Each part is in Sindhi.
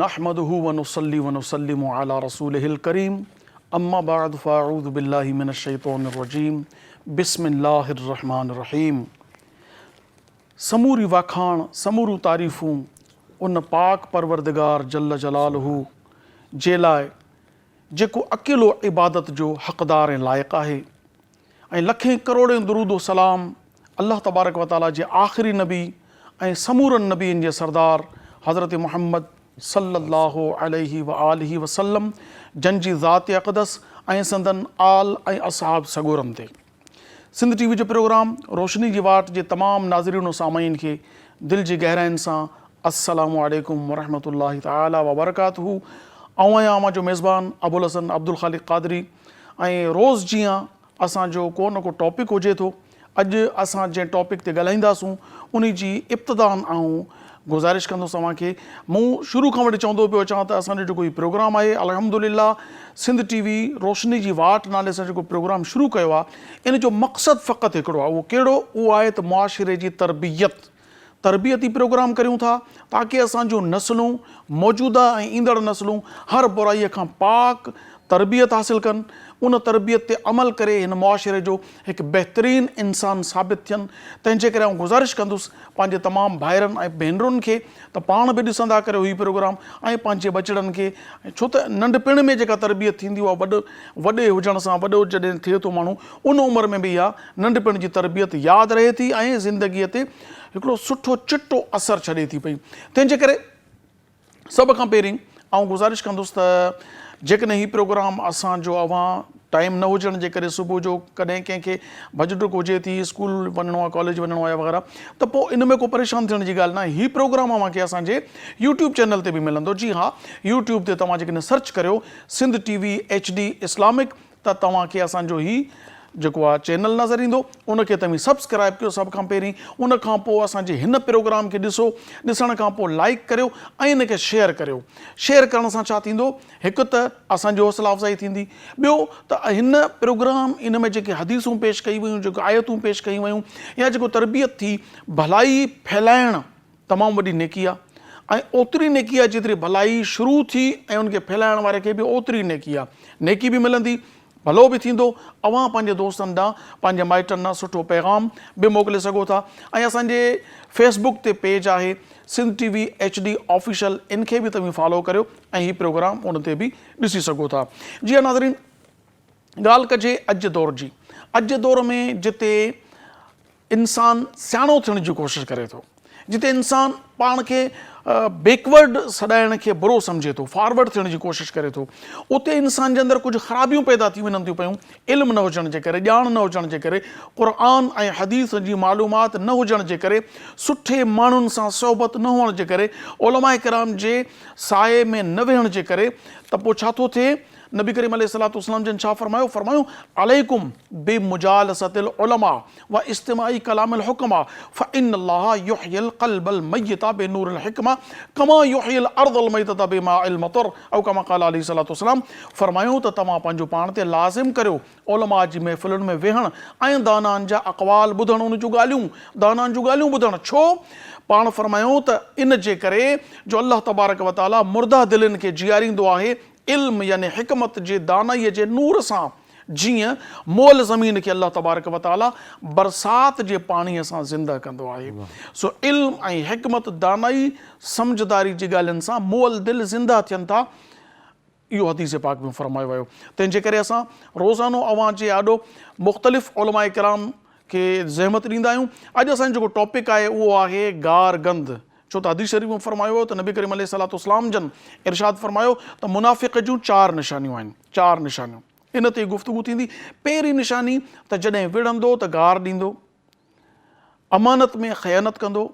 نحمده ونصلي ونسلم علي رسوله الڪريم اما بعد فاعوذ بالله من الشيطان الرجيم بسم الله الرحمن الرحيم سموري واکاڻ سموريون تعريفون ان پاڪ پروردگار جل جلاله جي لاء جيڪو اڪيلو عبادت جو حقدار ۽ لائق آهي ۽ لکين ڪروڙين درود و سلام الله تبارڪ و تعالي جي آخري نبي ۽ سمورن نبين جي سردار حضرت محمد صلي الله عليه واٰله وسلم جن جي ذات اقدس ۽ سندن آل ۽ اصحاب سڳورن تي. سنڌ ٽي وي جو پروگرام روشني جي واٽ جي تمام ناظرين و سامعين کي دل جي گهراين سان السلام عليڪم ورحمة الله تعالي وبرڪاته آئون آهيان اوهان جو ميزبان ابوالحسن عبدالخالق قادري ۽ روز جيان اسان جو ڪو نه ڪو ٽاپڪ هجي ٿو اڄ اسان جنهن ٽاپڪ تي ڳالهائينداسون انهي جي ابتدان آئون گذارش ڪندس اوهان کي مون شروع کان وٺي چوندو پيو اچان ته اسان جو جيڪو هي پروگرام آهي الحمدلله سنڌ ٽي وي روشني جي واٽ نالي سان جيڪو پروگرام شروع ڪيو آهي ان جو مقصد فقط هڪڙو آهي اهو ڪهڙو اهو آهي ته معاشري جي تربيت تربيتي پروگرام ڪريون ٿا تاڪه اسان جون نسلون موجوده ۽ ايندڙ نسلون هر برائي کان پاڪ تربيت حاصل ڪن ان تربيت تي عمل ڪري هن معاشري جو هڪ بهترين انسان ثابت ٿين تنهن جي ڪري آئون گذارش ڪندس پنهنجي تمام ڀائرن ۽ ڀينرن کي ته پاڻ به ڏسندا ڪريو هي پروگرام ۽ پنهنجي ٻچڙن کي ڇو ته ننڍپڻ ۾ جيڪا تربيت ٿيندي اها وڏ وڏي هجڻ سان وڏو جڏهن ٿئي ٿو ماڻهو ان عمر ۾ به اها ننڍپڻ جي تربيت ياد رهي ٿي ۽ زندگي تي هڪڙو سٺو چٽو اثر ڇڏي ٿي پئي تنهن جي ڪري سڀ کان پهرين آئون گذارش ڪندس ته جيڪڏهن هي پروگرام اسان جو اوهان ٽائيم نه هجڻ جي ڪري صبح جو ڪڏهن ڪنهن کي ڀڄ ڊڪ هجي ٿي اسڪول وڃڻو آهي ڪاليج وڃڻو آهي وغيره ته پوء ان ۾ ڪو پريشان ٿيڻ جي ڳالهه ناهي هي پروگرام اوهان کي اسان جي يوٽيوب چينل تي به ملندو جي ها يوٽيوب تي توهان جيڪڏهن سرچ ڪريو Sindh T V H D Islamic ته توهان کي اسان جو هي جيڪو آ چينل نظر ايندو ان کي توهين سبسڪرائب ڪيو سڀ کان پهرين ان کان پوء اسان جي هن پروگرام کي ڏسو ڏسڻ کان پوء لائيڪ ڪريو ۽ ان کي شيئر ڪريو شيئر ڪرڻ سان ڇا ٿيندو هڪ ته اسان جي حوصلا افزائي ٿيندي ٻيو ته هن پروگرام ان ۾ جيڪي حديثون پيش ڪئي ويون جيڪي آيتون پيش ڪيون ويون يا جيڪو تربيت ٿي ڀلائي ڦهلائڻ تمام وڏي نيڪي آ ۽ اوتري نيڪي آ جيتري ڀلائي شروع ٿي ۽ ان کي ڦهلائڻ واري کي به اوتري نيڪي آ. نيڪي به ملندي، ڀلو به ٿيندو. اوهان پنهنجي دوستن ڏانهن، پنهنجي مائٽن ڏانهن سٺو پيغام به موڪلي سگهو ٿا ۽ اسان جي فيس بڪ تي پيج آهي Sindh T V H D official ان کي به توهين فالو ڪريو ۽ هي پروگرام ان تي به ڏسي سگهو ٿا. جي ها ناظرين ڳالهه ڪجي اڄ جي دور جي. اڄ جي دور ۾ جتي انسان سياڻو ٿيڻ جي ڪوشش ڪري ٿو، جتي انسان پاڻ کي بيڪورڊ سڏائڻ کي برو سمجهي ٿو، فارورڊ ٿيڻ جي ڪوشش ڪري ٿو، اتي انسان جي اندر ڪجهه خرابيون پيدا ٿي وڃن ٿيون پيون، علم نه هجڻ جي ڪري، ڄاڻ نه هجڻ جي ڪري، قرآن ۽ حديث جي معلومات نه هجڻ جي ڪري، سٺي ماڻهن سان صحبت نه هئڻ جي ڪري، علماء ڪرام جي سائي ۾ نه ويهڻ جي ڪري ته پوء ڇا ٿو ٿئي؟ نبي ڪريم عليه الصلوة والسلام جن ڇا فرمايو؟ فرمايو، عليڪم بمجالسة العلماء واستماع ڪلام الحڪماء فان الله يحيي القلب الميت بنور الحڪمة ڪما يحيي الارض الميتة بماء المطر او ڪما قال عليه الصلوة والسلام فرمايو ته توهان پنهنجو پاڻ تي لازم ڪريو علماء جي محفلن ۾ ويهڻ ۽ دانائن جا اقوال ٻڌڻ ان جون ڳالهيون دانائن جون ڳالهيون ٻڌڻ ڇو؟ پاڻ فرمايو ته ان جي ڪري جو الله تبارڪ وتعالي مرده دلين کي جياريندو آهي علم يعني حڪمت جي دانائيء جي نور سان جيئن مئل زمين کي الله تبارڪ و تعاليٰ برسات جي پاڻيء سان زنده ڪندو آهي. سو علم ۽ حڪمت، دانائي، سمجهداري جي ڳالهين سان مئل دل زنده ٿين ٿا. اهو حديث پاڪ ۾ فرمايو ويو. تنهن جي ڪري اسان روزانو اوهان جي آڏو مختلف علماء ڪرام کي زحمت ڏيندا آهيون. اڄ اسان جو جيڪو ٽاپڪ آهي اهو آهي گار گند. ڇو ته حديث شريف ۾ فرمايو ويو ته نبي ڪريم عليه الصلوة والسلام جن ارشاد فرمايو ته منافق جون چار نشانيون آهن، چار نشانيون. ان تي ئي گفتگو ٿيندي. پهرين نشاني ته جڏهن وڙهندو ته گار ڏيندو، امانت ۾ خيانت ڪندو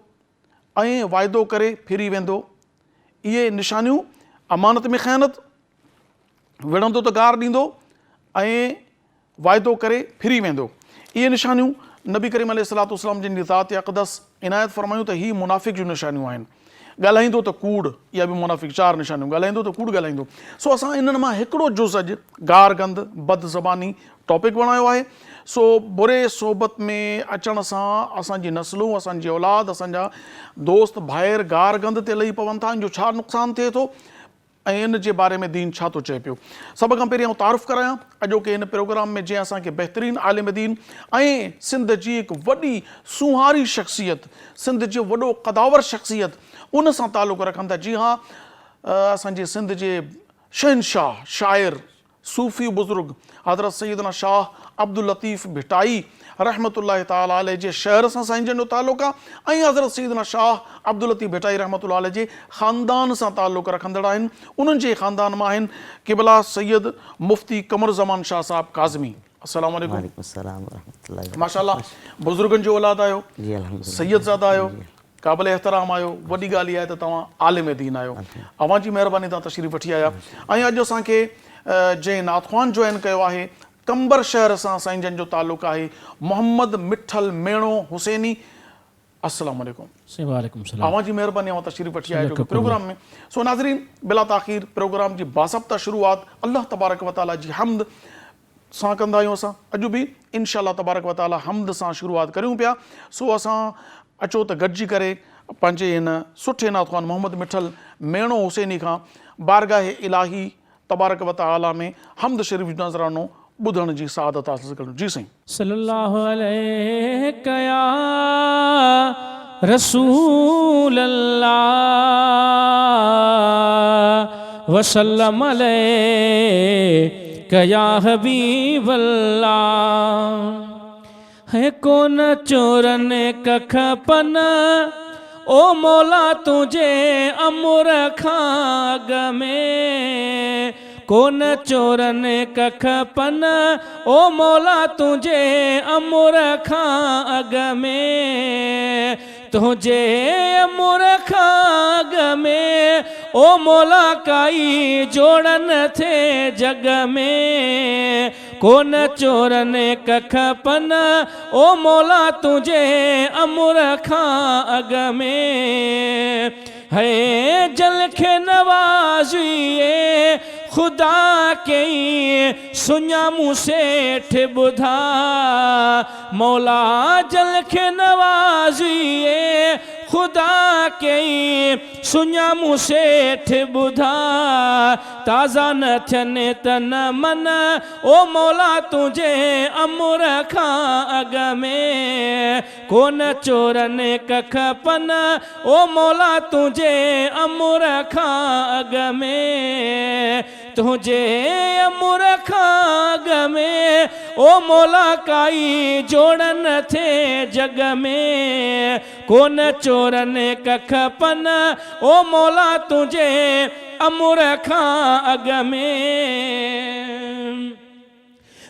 ۽ واعدو ڪري ڦري ويندو. اهي نشانيون امانت ۾ خيانت، وڙهندو ته گار ڏيندو ۽ واعدو ڪري ڦري ويندو. اهي نشانيون نبي ڪريم عليه الصلوة والسلام جن جي ذات اقدس عنايت فرمايون ته هي منافق جون نشانيون آهن. ڳالهائيندو ته ڪوڙ، اها به منافق چار نشانيون، ڳالهائيندو ته ڪوڙ ڳالهائيندو. سو اسان انهن مان هڪڙو جز اڄ گار گند، بد زباني، ٽاپڪ بڻايو آهي. سو بري صحبت ۾ اچڻ سان اسان جي نسلون، اسان جي اولاد، اسان جا دوست ڀائر گار گند تي لهي پون ٿا، ان جو ڇا نقصان ٿئي ٿو ۽ ان جي باري ۾ دين ڇا ٿو چئي پيو. سڀ کان پهرين آئون تعارف ڪرايان اڄوڪي هن پروگرام ۾ جنهن اسان کي بهترين عالم دين ۽ سنڌ جي هڪ وڏي سونهاري شخصيت، سنڌ جي وڏو قداور شخصيت ان سان تعلق رکن ٿا جي ها اسان جي سنڌ جي شهنشاهه شاعر صوفي بزرگ حضرت سيدنا شاهه عبداللطيف ڀٽائي رحمة الله تعالٰي عليه جي شهر سان سائين جن جو تعلق آ ۽ حضرت سيدنا شاهه عبداللطيف ڀٽائي رحمة الله عليه جي خاندان سان تعلق رکندڙ آهن انهن جي ئي خاندان مان آهن قبله سيد مفتي قمر زمان شاهه صاحب ڪاظمي السلام عليڪم. وعليڪم السلام ورحمة الله وبرڪاته. ماشاء الله بزرگن جو اولاد آهيو جي الحمدلله سيد زاده آهيو قابل احترام آهيو، وڏي ڳالهه اها آهي ته توهان عالم دين آهيو. اوهان جي مهرباني توهان تشريف وٺي آيا ۽ اڄ اسان کي جنهن نعت خوان جوائن ڪيو آهي قمبر شهر سان سائين جن جو تعلق آهي محمد مٺل ميڻو حسيني السلام عليڪم. سائين وعليڪم السلام. اوهان جي مهرباني اوهان تشريف وٺي آيا جو پروگرام ۾ سو ناظرين بلا تاخير پروگرام جي باضابطه شروعات الله تبارڪ وتعالي جي حمد سان ڪندا آهيون اسان اڄ به انشاء الله تبارڪ وتعالي حمد سان شروعات ڪريون پيا سو اسان اچو ته گڏجي ڪري پنهنجي هن سٺي نعت خوان محمد مٺل ميڻو حسيني کان بارگاهه الاهي تبارڪ وتعالي ۾ حمد شريف جو نذرانو ٻڌڻ جي سعادت حاصل ڪريون جي سائين. صلي الله عليڪ يا رسول الله وسلم عليڪ يا حبيب الله هي ڪون چورن ڪک پن او مولا تنهنجي امر کان اڳ ۾ ڪون چورن ڪک پن او مولا تنهنجي امر کان اڳ ۾ تنهنجي امر کان اڳ ۾ او مولا ڪائي جوڙن ٿي جڳ ۾ ڪون چورن ڪک پن او مولا تنهنجي امر کان اڳ ۾. هي جل کي نوازيئي خدا ڪيئي سڃا مون سيٺ ٻڌا مولا جل کي نوازيئي خدا ڪيئي سڃا مون سيٺ ٻڌا تازا نه ٿين تن من او مولا تنهنجي امر کان اڳ ۾ ڪونه چورن ڪک پن، او مولا تنهنجي امر کان اڳ ۾، تنهنجي امر کان اڳ ۾، او مولا ڪائي جوڙ نه ٿئي جڳ ۾، ڪونه چورن ڪک پن، او مولا تنهنجي امر کان اڳ ۾.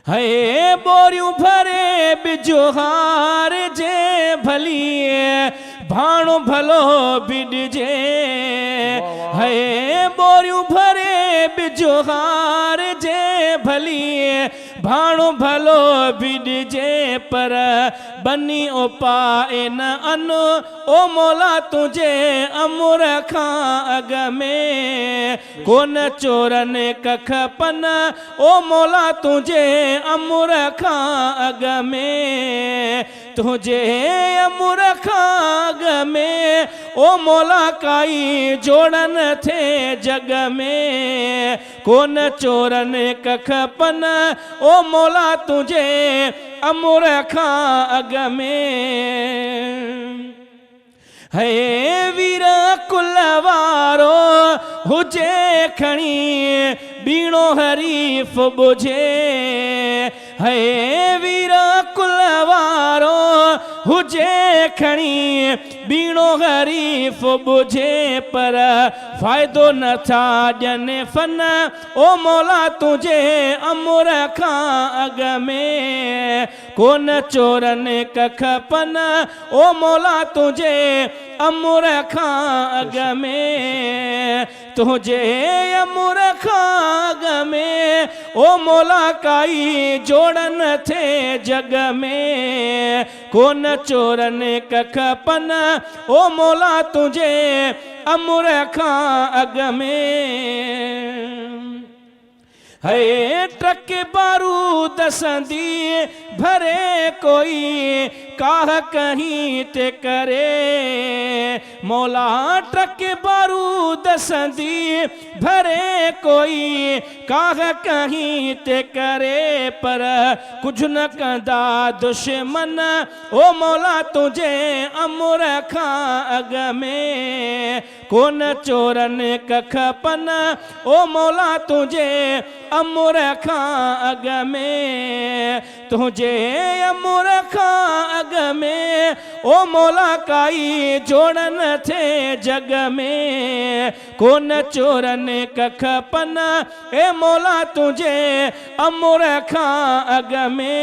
هي ٻوريون ڀري ٻج هار جي ڀلي ڀاڻو ڀلو به ڏجي هي ٻوريون ڀري ٻج هار جي ڀلي ڀاڻو ڀلو به ڏجي پر ٻني اپائي نه ان او مولا تنهنجي امر کان اڳ ۾ ڪونه چورن ڪک پن، او مولا تنهنجي امر کان اڳ ۾، تنهنجي امر کان اڳ ۾، او مولا ڪائي جوڙ نه ٿئي جڳ ۾، ڪونه چورن ڪک پن، او مولا تنهنجي امر کان اڳ ۾. هي وير ڪل وارو هجي کڻي ٻيڻو حريف ٻجهي هي وير ڪل وارو هجي کڻي ٻيڻو حريف ٻجهي پر فائدو نه ٿا ڏين فن او مولا تنهنجي امر کان اڳ ۾ ڪونه چورن ڪک پن، او مولا تنهنجي امر کان اڳ ۾، تنهنجي امر کان اڳ ۾، او مولا ڪائي جوڙ نه ٿئي جڳ ۾، ڪونه چورن ڪک پن، او مولا تنهنجي امر کان اڳ ۾. هي ٽرڪ بارود سندي ڀري ڪوئي ڪاهه ڪهين تي ڪري مولا ٽرڪ بارود سندي ڀري ڪوئي ڪاهه ڪهين تي ڪري پر ڪجهه نه ڪندا دشمن او مولا تنهنجي امر کان اڳ ۾ ڪونه چورن ڪک پن، او مولا تنهنجي امر کان اڳ ۾، تنهنجي امر کان اڳ ۾، او مولا ڪائي جوڙ نه ٿئي جڳ ۾، ڪونه چورن ڪک پن، اي مولا تنهنجي امر کان اڳ ۾.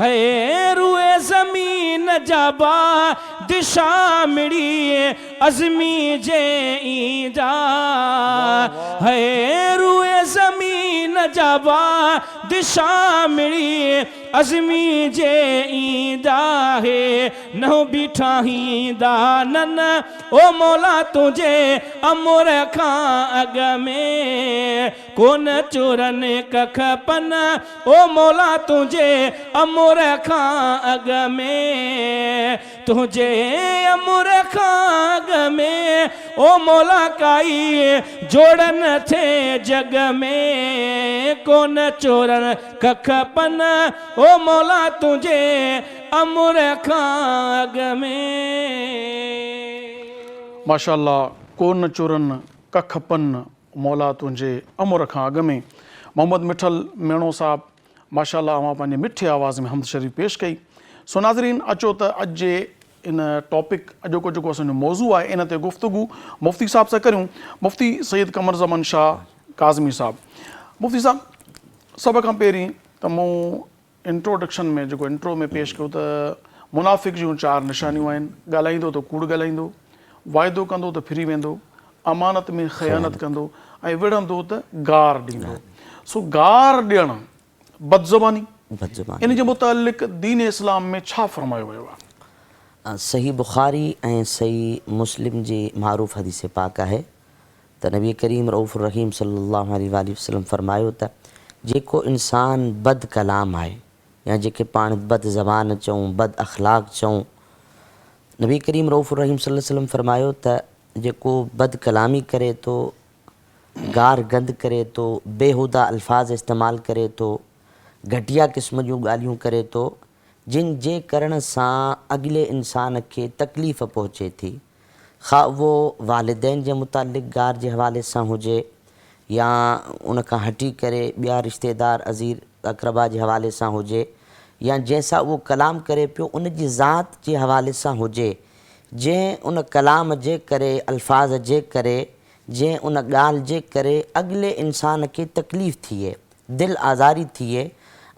هي روئي زمين جا بادشاهه مڙي عظمي جي ايندا. هي روئي زمين جا بادشاهه مڙي عظمي جي ايندا. هي نهو بيٺا هيندا نن او مولا تنهنجي امر کان اڳ ۾. ڪونه چورن ڪک پن، او مولا تنهنجي امر کان اڳ ۾، تنهنجي امر کان اڳ ۾، او مولا ڪائي جوڙ نه ٿئي جڳ ۾، ڪونه چورن ڪک پن، او مولا تنهنجي امر کان اڳ ۾. ماشاءالله ڪونه چورن ڪک پن مولا تنهنجي امر کان اڳ ۾ محمد مٺل ميڻو صاحب ماشاء الله اوهان پنهنجي مٺي آواز ۾ حمد شريف پيش ڪئي سو ناظرين اچو ته اڄ جي ان ٽاپڪ اڄوڪو جيڪو اسان جو موضوع آهي ان تي گفتگو مفتي صاحب سان ڪريون مفتي سيد قمر زمان شاهه ڪاظمي صاحب مفتي صاحب سڀ کان پهرين ته مون انٽروڊڪشن ۾ جيڪو انٽرو ۾ پيش ڪيو ته منافق جون چار نشانيون آهن، ڳالهائيندو ته ڪوڙ ڳالهائيندو، واعدو ڪندو ته ڦري ويندو، امانت ۾ خيانت ڪندو ۽ وڙهندو ته گار ڏيندو. سو گار ڏيڻ بدزباني، ان جي متعلق دين اسلام ۾ ڇا فرمايو ويو آهي؟ صحيح بخاري ۽ صحيح مسلم جي معروف حديث پاڪ آهي ته نبي ڪريم رئوف الرحيم صلّي اللّٰه عليه واٰله وسلّم فرمايو ته جيڪو انسان بد ڪلام آهي يا جنهن کي پاڻ بد زبان چئون، بد اخلاق چئون، نبي ڪريم رئوف الرحيم صلّي اللّٰه عليه وسلّم فرمايو ته جيڪو بد ڪلامي ڪري ٿو، گار گند ڪري ٿو، بيهوده الفاظ استعمال ڪري ٿو، گهٽيا قسم جون ڳالهيون ڪري ٿو، جن جي ڪرڻ سان اڳلي انسان کي تڪليف پهچي ٿي، خواه اهو والدين جي متعلق گار جي حوالي سان هجي يا ان کان هٽي ڪري ٻيا رشتيدار عزير اقربا جي حوالي سان هجي يا جنهن سان اهو ڪلام ڪري پيو ان جي ذات جي حوالي سان هجي جنهن ان ڪلام جي ڪري الفاظ جي ڪري جنهن ان ڳالهه جي ڪري اڳلي انسان کي تڪليف ٿئي دل آزاري ٿئي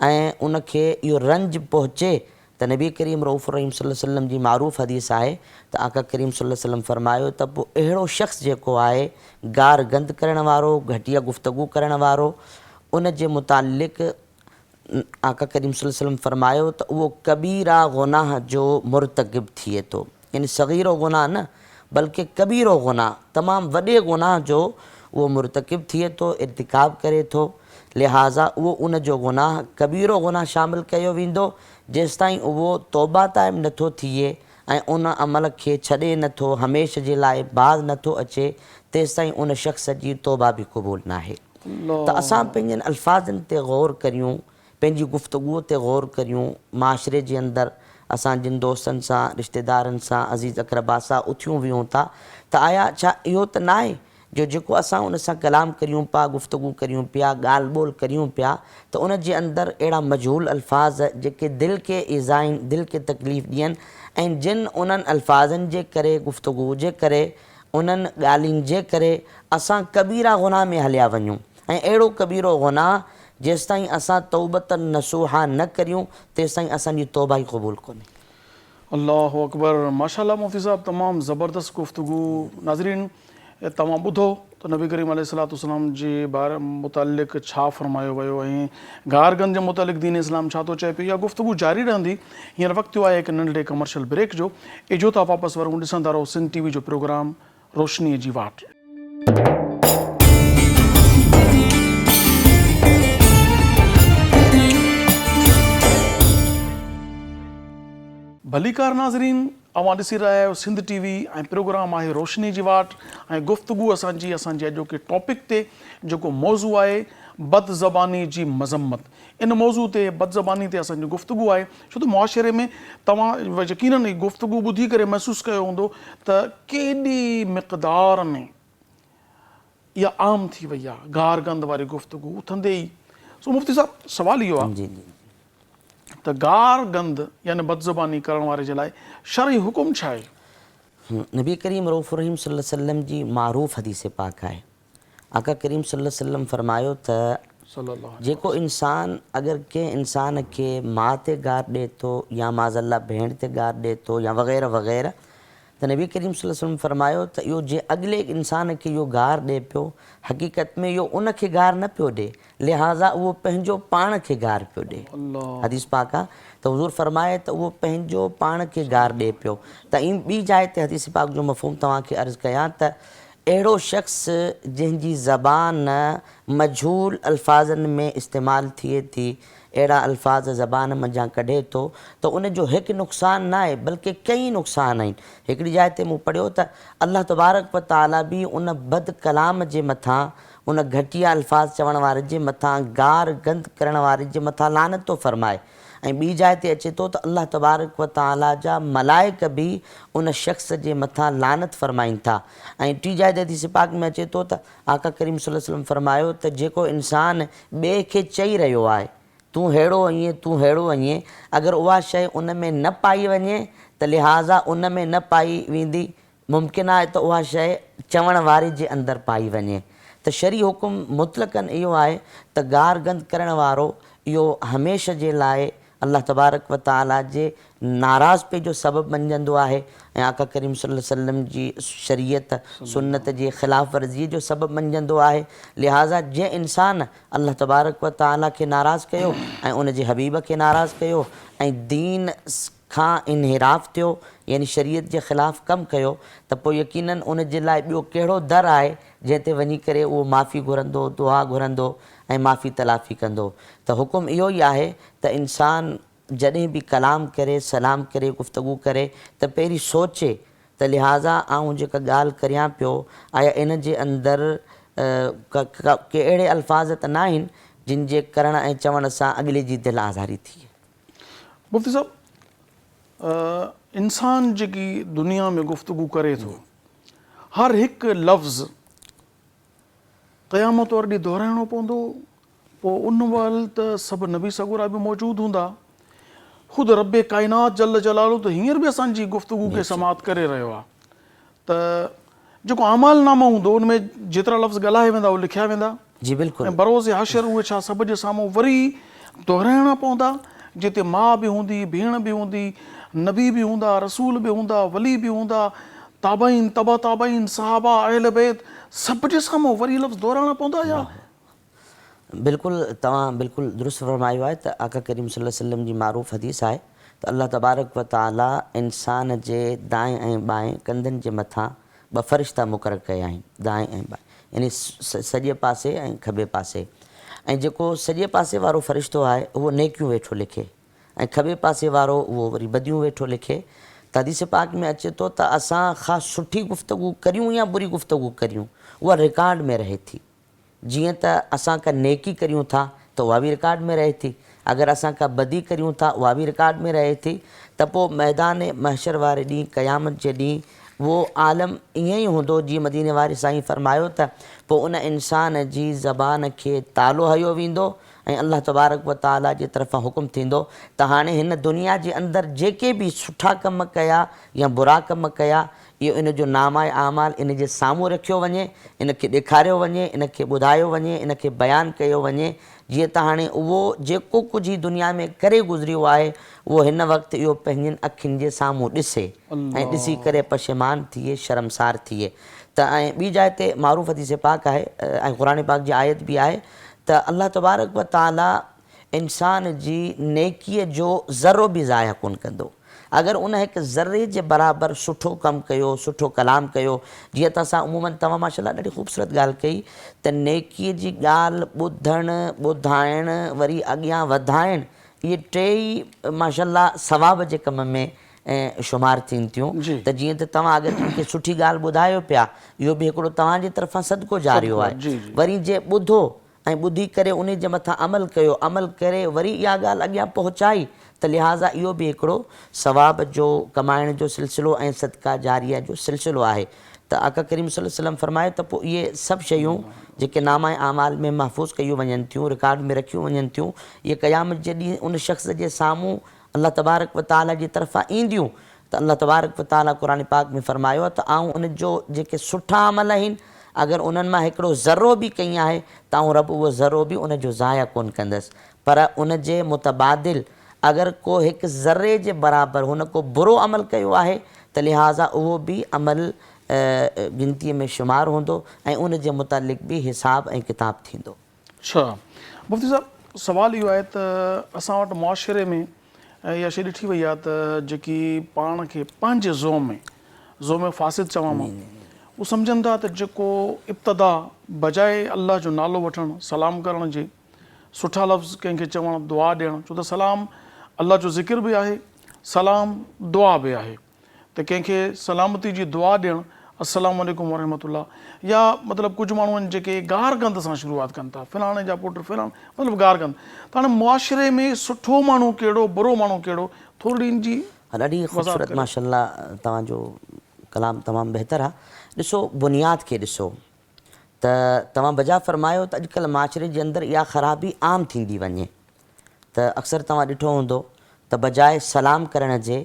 ۽ ان کي اهو رنج پهچي ته نبي ڪريم رئوف الرحيم صلي الله عليه وسلم جي معروف حديث آهي ته آقا ڪريم صلي الله عليه وسلم فرمايو ته پوء اهڙو شخص جيڪو آهي گار گند ڪرڻ وارو، گهٽيا گفتگو ڪرڻ وارو، ان جي متعلق آقا ڪريم صلي الله عليه وسلم فرمايو ته اهو ڪبيره گناهه جو مرتڪب ٿئي ٿو يعني صغيرو گناهه نه بلڪه ڪبيرو گناهه تمام وڏي گناهه جو اهو مرتڪب ٿئي ٿو، ارتڪاب ڪري ٿو، لهٰذا اهو ان جو گناهه ڪبيرو گناهه شامل ڪيو ويندو، جيستائين اهو توبه تائب نه ٿو ٿئي ۽ ان عمل کي ڇڏي نه ٿو، هميشھ جي لاء باز نه ٿو اچي، تيستائين ان شخص جي توبه به قبول ناهي. ته اسان پنهنجن الفاظن تي غور ڪريون، پنهنجي گفتگوء تي غور ڪريون، معاشري جي اندر اسان جن دوستن سان، رشتيدارن سان، عزيز اقربا سان اٿيون ويهون ٿا ته آيا ڇا اهو ته ناهي جو جيڪو اسان ان سان ڪلام ڪريون پيا، گفتگو ڪريون پيا، ڳالهه ٻولهه ڪريون پيا ته ان جي اندر اهڙا مجهول الفاظ جيڪي دل کي ايذائين، دل کي تڪليف ڏين ۽ جن انهن الفاظن جي ڪري، گفتگو جي ڪري، انهن ڳالهين جي ڪري اسان ڪبيره گناهه ۾ هليا وڃون ۽ اهڙو ڪبيرو گناهه جيستائين اسان توبة النصوحه نه ڪريون تيستائين اسان جي توبه ئي قبول ڪونهي. الله اڪبر ماشاءالله مفتي صاحب تمام زبردست گفتگو ناظرين توهان ٻڌو ته نبي ڪريم عليه الصلوة والسلام جي باري متعلق ڇا فرمايو ويو ۽ گارگند جي متعلق دين اسلام ڇا ٿو چئي پيو اها گفتگو جاري رهندي هينئر وقت ٿيو آهي هڪ ننڍڙي ڪمرشل بريڪ جو اجهو ٿا واپس ورون ڏسندا رهو سنڌ ٽي وي جو پروگرام روشنيء جي واٽ. ڀليڪار ناظرين اوهان ڏسي رهيا آهيو سنڌ ٽي وي ۽ پروگرام آهي روشني جي واٽ ۽ گفتگو اسان جي اسان جي اڄوڪي ٽاپڪ تي جيڪو موضوع آهي بد زباني جي مذمت ان موضوع تي بدزباني تي اسان جي گفتگو آهي ڇو ته معاشري ۾ توهان يقينن هي گفتگو ٻڌي ڪري محسوس ڪيو هوندو ته ڪيڏي مقدار ۾ اها عام ٿي وئي آهي گار گند واري گفتگو اٿندي ئي سو مفتي صاحب سوال اهو آهي ته گار گند يعني بدزباني ڪرڻ واري جي لاء شرعي حڪم ڇا آهي؟ نبي ڪريم رئوف الرحيم صلي الله عليه وسلم جي معروف حديث پاڪ آهي آقا ڪريم صلي الله عليه وسلم فرمايو ته جيڪو انسان اگر ڪنهن انسان کي ماء تي گار ڏئي ٿو يا معاذ الله ڀيڻ تي گار ڏئي ٿو يا وغيره وغيره ته نبي ڪريم صلي الله عليه وسلم فرمايو ته اهو جنهن اڳلي انسان کي اهو گار ڏئي پيو حقيقت ۾ اهو ان کي گار نه پيو ڏئي لهٰذا اهو پنهنجو پاڻ کي گار پيو ڏئي حديث پاڪ آ ته حضور فرمائي ته اهو پنهنجو پاڻ کي گار ڏئي پيو ته ۽ ٻي جاء تي حديث پاڪ جو مفهوم توهان کي عرض ڪيان ته اهڙو شخص جنهن جي زبان مجهول الفاظن ۾ استعمال ٿئي ٿي، اهڙا الفاظ زبان منجهان ڪڍي ٿو ته ان جو هڪ نقصان ناهي بلڪه ڪئين نقصان آهن. هڪڙي جاء تي مون پڙهيو ته الله تبارڪ و تعاليٰ به ان بد ڪلام جي مٿان، ان گهٽيا الفاظ چوڻ واري جي مٿان، گار گند ڪرڻ واري جي مٿان لعنت ٿو فرمائي. ۽ ٻي جاء تي اچي ٿو ته الله تبارڪ و تعاليٰ جا ملائڪ به ان شخص جي مٿان لعنت فرمائين ٿا ۽ ٽي جاء تي حديث پاڪ ۾ اچي ٿو ته آقا ڪريم صلي الله عليه وسلم فرمايو ته جيڪو انسان ٻئي کي چئي رهيو آهي تون ههڙو ائين تون ههڙو ائين اگر اها شيء ان ۾ نه پائي وڃي ته لهٰذا ان ۾ نه پائي ويندي ممڪن آهي ته اها شيء چوڻ واري جي اندر پائي وڃي ته شرعي حڪم مطلقاً اهو آهي ته گارگند ڪرڻ وارو اهو هميشه جي لاء الله تبارڪ و تعاليٰ جي ناراضپي جو سبب بنجندو آهي ۽ آقا ڪريم صلي الله عليه وسلم جي شريعت، سنت، جي خلاف ورزيء جو سبب بنجندو آهي لهٰذا جنهن انسان الله تبارڪ و تعاليٰ کي ناراض ڪيو ۽ ان جي حبيب کي ناراض ڪيو ۽ دين کان انحراف ٿيو يعني شريعت جي خلاف ڪم ڪيو ته پوء يقيناً ان جي لاء ٻيو ڪهڙو در آهي جنهن تي وڃي ڪري اهو معافي گهرندو، دعا گهرندو ۽ معافي تلافي ڪندو ته حڪم اهو ئي آهي ته انسان جڏهن به ڪلام ڪري، سلام ڪري، گفتگو ڪري ته پهرين سوچي ته لهٰذا آئون جيڪا ڳالهه ڪريان پيو آيا ان جي اندر ڪي اهڙي الفاظ ته ناهن جن جي ڪرڻ ۽ چوڻ سان اڳلي جي دل آزاري ٿئي. مفتي صاحب انسان جيڪي دنيا ۾ گفتگو ڪري ٿو هر هڪ لفظ قيامت واري ڏينهن دهرائڻو پوندو پوء ان مهل ته سڀ نبي سڳورا به موجود هوندا خود رب ڪائنات جل جلاله ته هينئر به اسان جي گفتگو کي سماعت ڪري رهيو آهي ته جيڪو اعمال نامو هوندو ان ۾ جيترا لفظ ڳالهايا ويندا اهي لکيا ويندا جي بلڪل ۽ بروز حشر اهي ڇا سڀ جي سامهون وري دهرائڻا پوندا جتي ماء به هوندي ڀيڻ به هوندي نبي به هوندا رسول به هوندا ولي به هوندا تابعين تبع تابعين صحابه اهل بيت سڀ جي سامهون وري لفظ دهرائڻا پوندا يا بلڪل توهان بلڪل درست فرمايو آهي ته آقا ڪريم صلي الله عليه وسلم جي معروف حديث آهي ته الله تبارڪ و تعالي انسان جي دائين ۽ ٻائين ڪنڌن جي مٿان ٻه فرشتا مقرر ڪيا آهن دائين ۽ ٻائين يعني سڄي پاسي ۽ کٻي پاسي ۽ جيڪو سڄي پاسي وارو فرشتو آهي اهو نيڪيون ويٺو لکي ۽ کٻي پاسي وارو اهو وري بديون ويٺو لکي ته حديث پاڪ ۾ اچي ٿو ته اسان خواه سٺي گفتگو ڪريون يا بري گفتگو ڪريون اها رڪارڊ ۾ رهي ٿي جيئن ته اسان ڪا نيڪي ڪريون ٿا ته اها به رڪارڊ ۾ رهي ٿي، اگر اسان ڪا بدي ڪريون ٿا اها به رڪارڊ ۾ رهي ٿي ته پوء ميدان محشر واري ڏينهن قيامت جي ڏينهن اهو عالم ائين ئي هوندو جيئن مديني واري سائين فرمايو ته پوء ان انسان جي زبان کي تالو هنيو ويندو ۽ الله تبارڪ و تعاليٰ جي طرفان حڪم ٿيندو ته هاڻي هن دنيا جي اندر جيڪي به سٺا ڪم ڪيا يا برا ڪم ڪيا اهو ان جو نامه اعمال ان جي سامهون رکيو وڃي، ان کي ڏيکاريو وڃي، ان کي ٻڌايو وڃي، ان کي بيان ڪيو وڃي، جيئن ته هاڻي اهو جيڪو ڪجهه هي دنيا ۾ ڪري گذريو آهي، اهو هن وقت اهو پنهنجين اکين جي سامهون ڏسي ۽ ڏسي ڪري پشيمان ٿئي، شرمسار ٿئي ته ۽ ٻي جاء تي معروف حديث پاڪ آهي ۽ قرآن پاڪ جي آيت به آهي ته الله تبارڪ و تعاليٰ انسان جي نيڪيء جو ذرو به ضايع ڪونه ڪندو. اگر ان هڪ ذري جي برابر سٺو ڪم ڪيو، سٺو ڪلام ڪيو، جيئن ته اسان عموماً توهان ماشاء الله ڏاڍي خوبصورت ڳالهه ڪئي ته نيڪيء جي ڳالهه ٻڌڻ، ٻڌائڻ، وري اڳيان وڌائڻ، اهي ٽيئي ماشاء الله ثواب جي ڪم ۾ شمار ٿين ٿيون ته جيئن ته توهان اگر ڪنهن کي سٺي ڳالهه ٻڌايو پيا، اهو به هڪڙو توهان جي طرفان صدقو جاريو آهي، وري جنهن ٻڌو ۽ ٻڌي ڪري انهي جي مٿان عمل ڪيو، عمل ڪري وري اها ڳالهه اڳيان پهچائي ته لهٰذا اهو به هڪڙو ثواب جو ڪمائڻ جو سلسلو ۽ صدقه جاريه جو سلسلو آهي ته آقا ڪريم صلي الله عليه وسلم فرمايو ته پوء اهي سڀ شيون جيڪي نامه اعمال ۾ محفوظ ڪيون وڃن ٿيون، رڪارڊ ۾ رکيون وڃن ٿيون، اهي قيامت جي ڏينهن ان شخص جي سامهون الله تبارڪ و تعاليٰ جي طرفان اينديون ته الله تبارڪ و تعاليٰ قرآن پاڪ ۾ فرمايو آهي ته آئون ان جو جيڪي سٺا عمل آهن اگر انهن مان هڪڙو ذرو به ڪئين آهي ته آئون رب اهو ذرو به ان جو ضايع ڪونه ڪندس پر ان جي متبادل اگر ڪو هڪ ذري جي برابر هن ڪو برو عمل ڪيو آهي ته لهٰذا اهو به عمل ڳنتيء ۾ شمار هوندو ۽ ان جي متعلق به حساب ۽ ڪتاب ٿيندو. اڇا مفتي صاحب سوال اهو آهي ته اسان وٽ معاشري ۾ اها شيء ڏٺي وئي آهي ته جيڪي پاڻ کي پنهنجي زوم ۾ زوم فاسد چوان مان هو سمجهن ٿا ته جيڪو ابتدا بجاء الله جو نالو وٺڻ سلام ڪرڻ جي سٺا لفظ ڪنهن کي چوڻ دعا ڏيڻ ڇو ته سلام الله جو ذڪر به آهي سلام دعا به آهي ته ڪنهن کي سلامتي جي دعا ڏيڻ السلام عليڪم ورحمة الله يا مطلب ڪجهه ماڻهو آهن جيڪي گار گند سان شروعات ڪن ٿا فلاڻي جا پٽ فلاڻ مطلب گار گند ته هاڻي معاشري ۾ سٺو ماڻهو ڪهڙو برو ماڻهو ڪهڙو ٿورڙي ان جي ها ڏاڍي وضاحت خوبصورت ڪريو. ماشاء الله توهان جو ڪلام تمام بهتر آ ڏسو بنياد کي ڏسو ته توهان بجا فرمايو ته اڄڪلهه معاشري جي اندر اها خرابي عام ٿيندي وڃي ته اڪثر توهان ڏٺو هوندو ته بجاء سلام ڪرڻ جي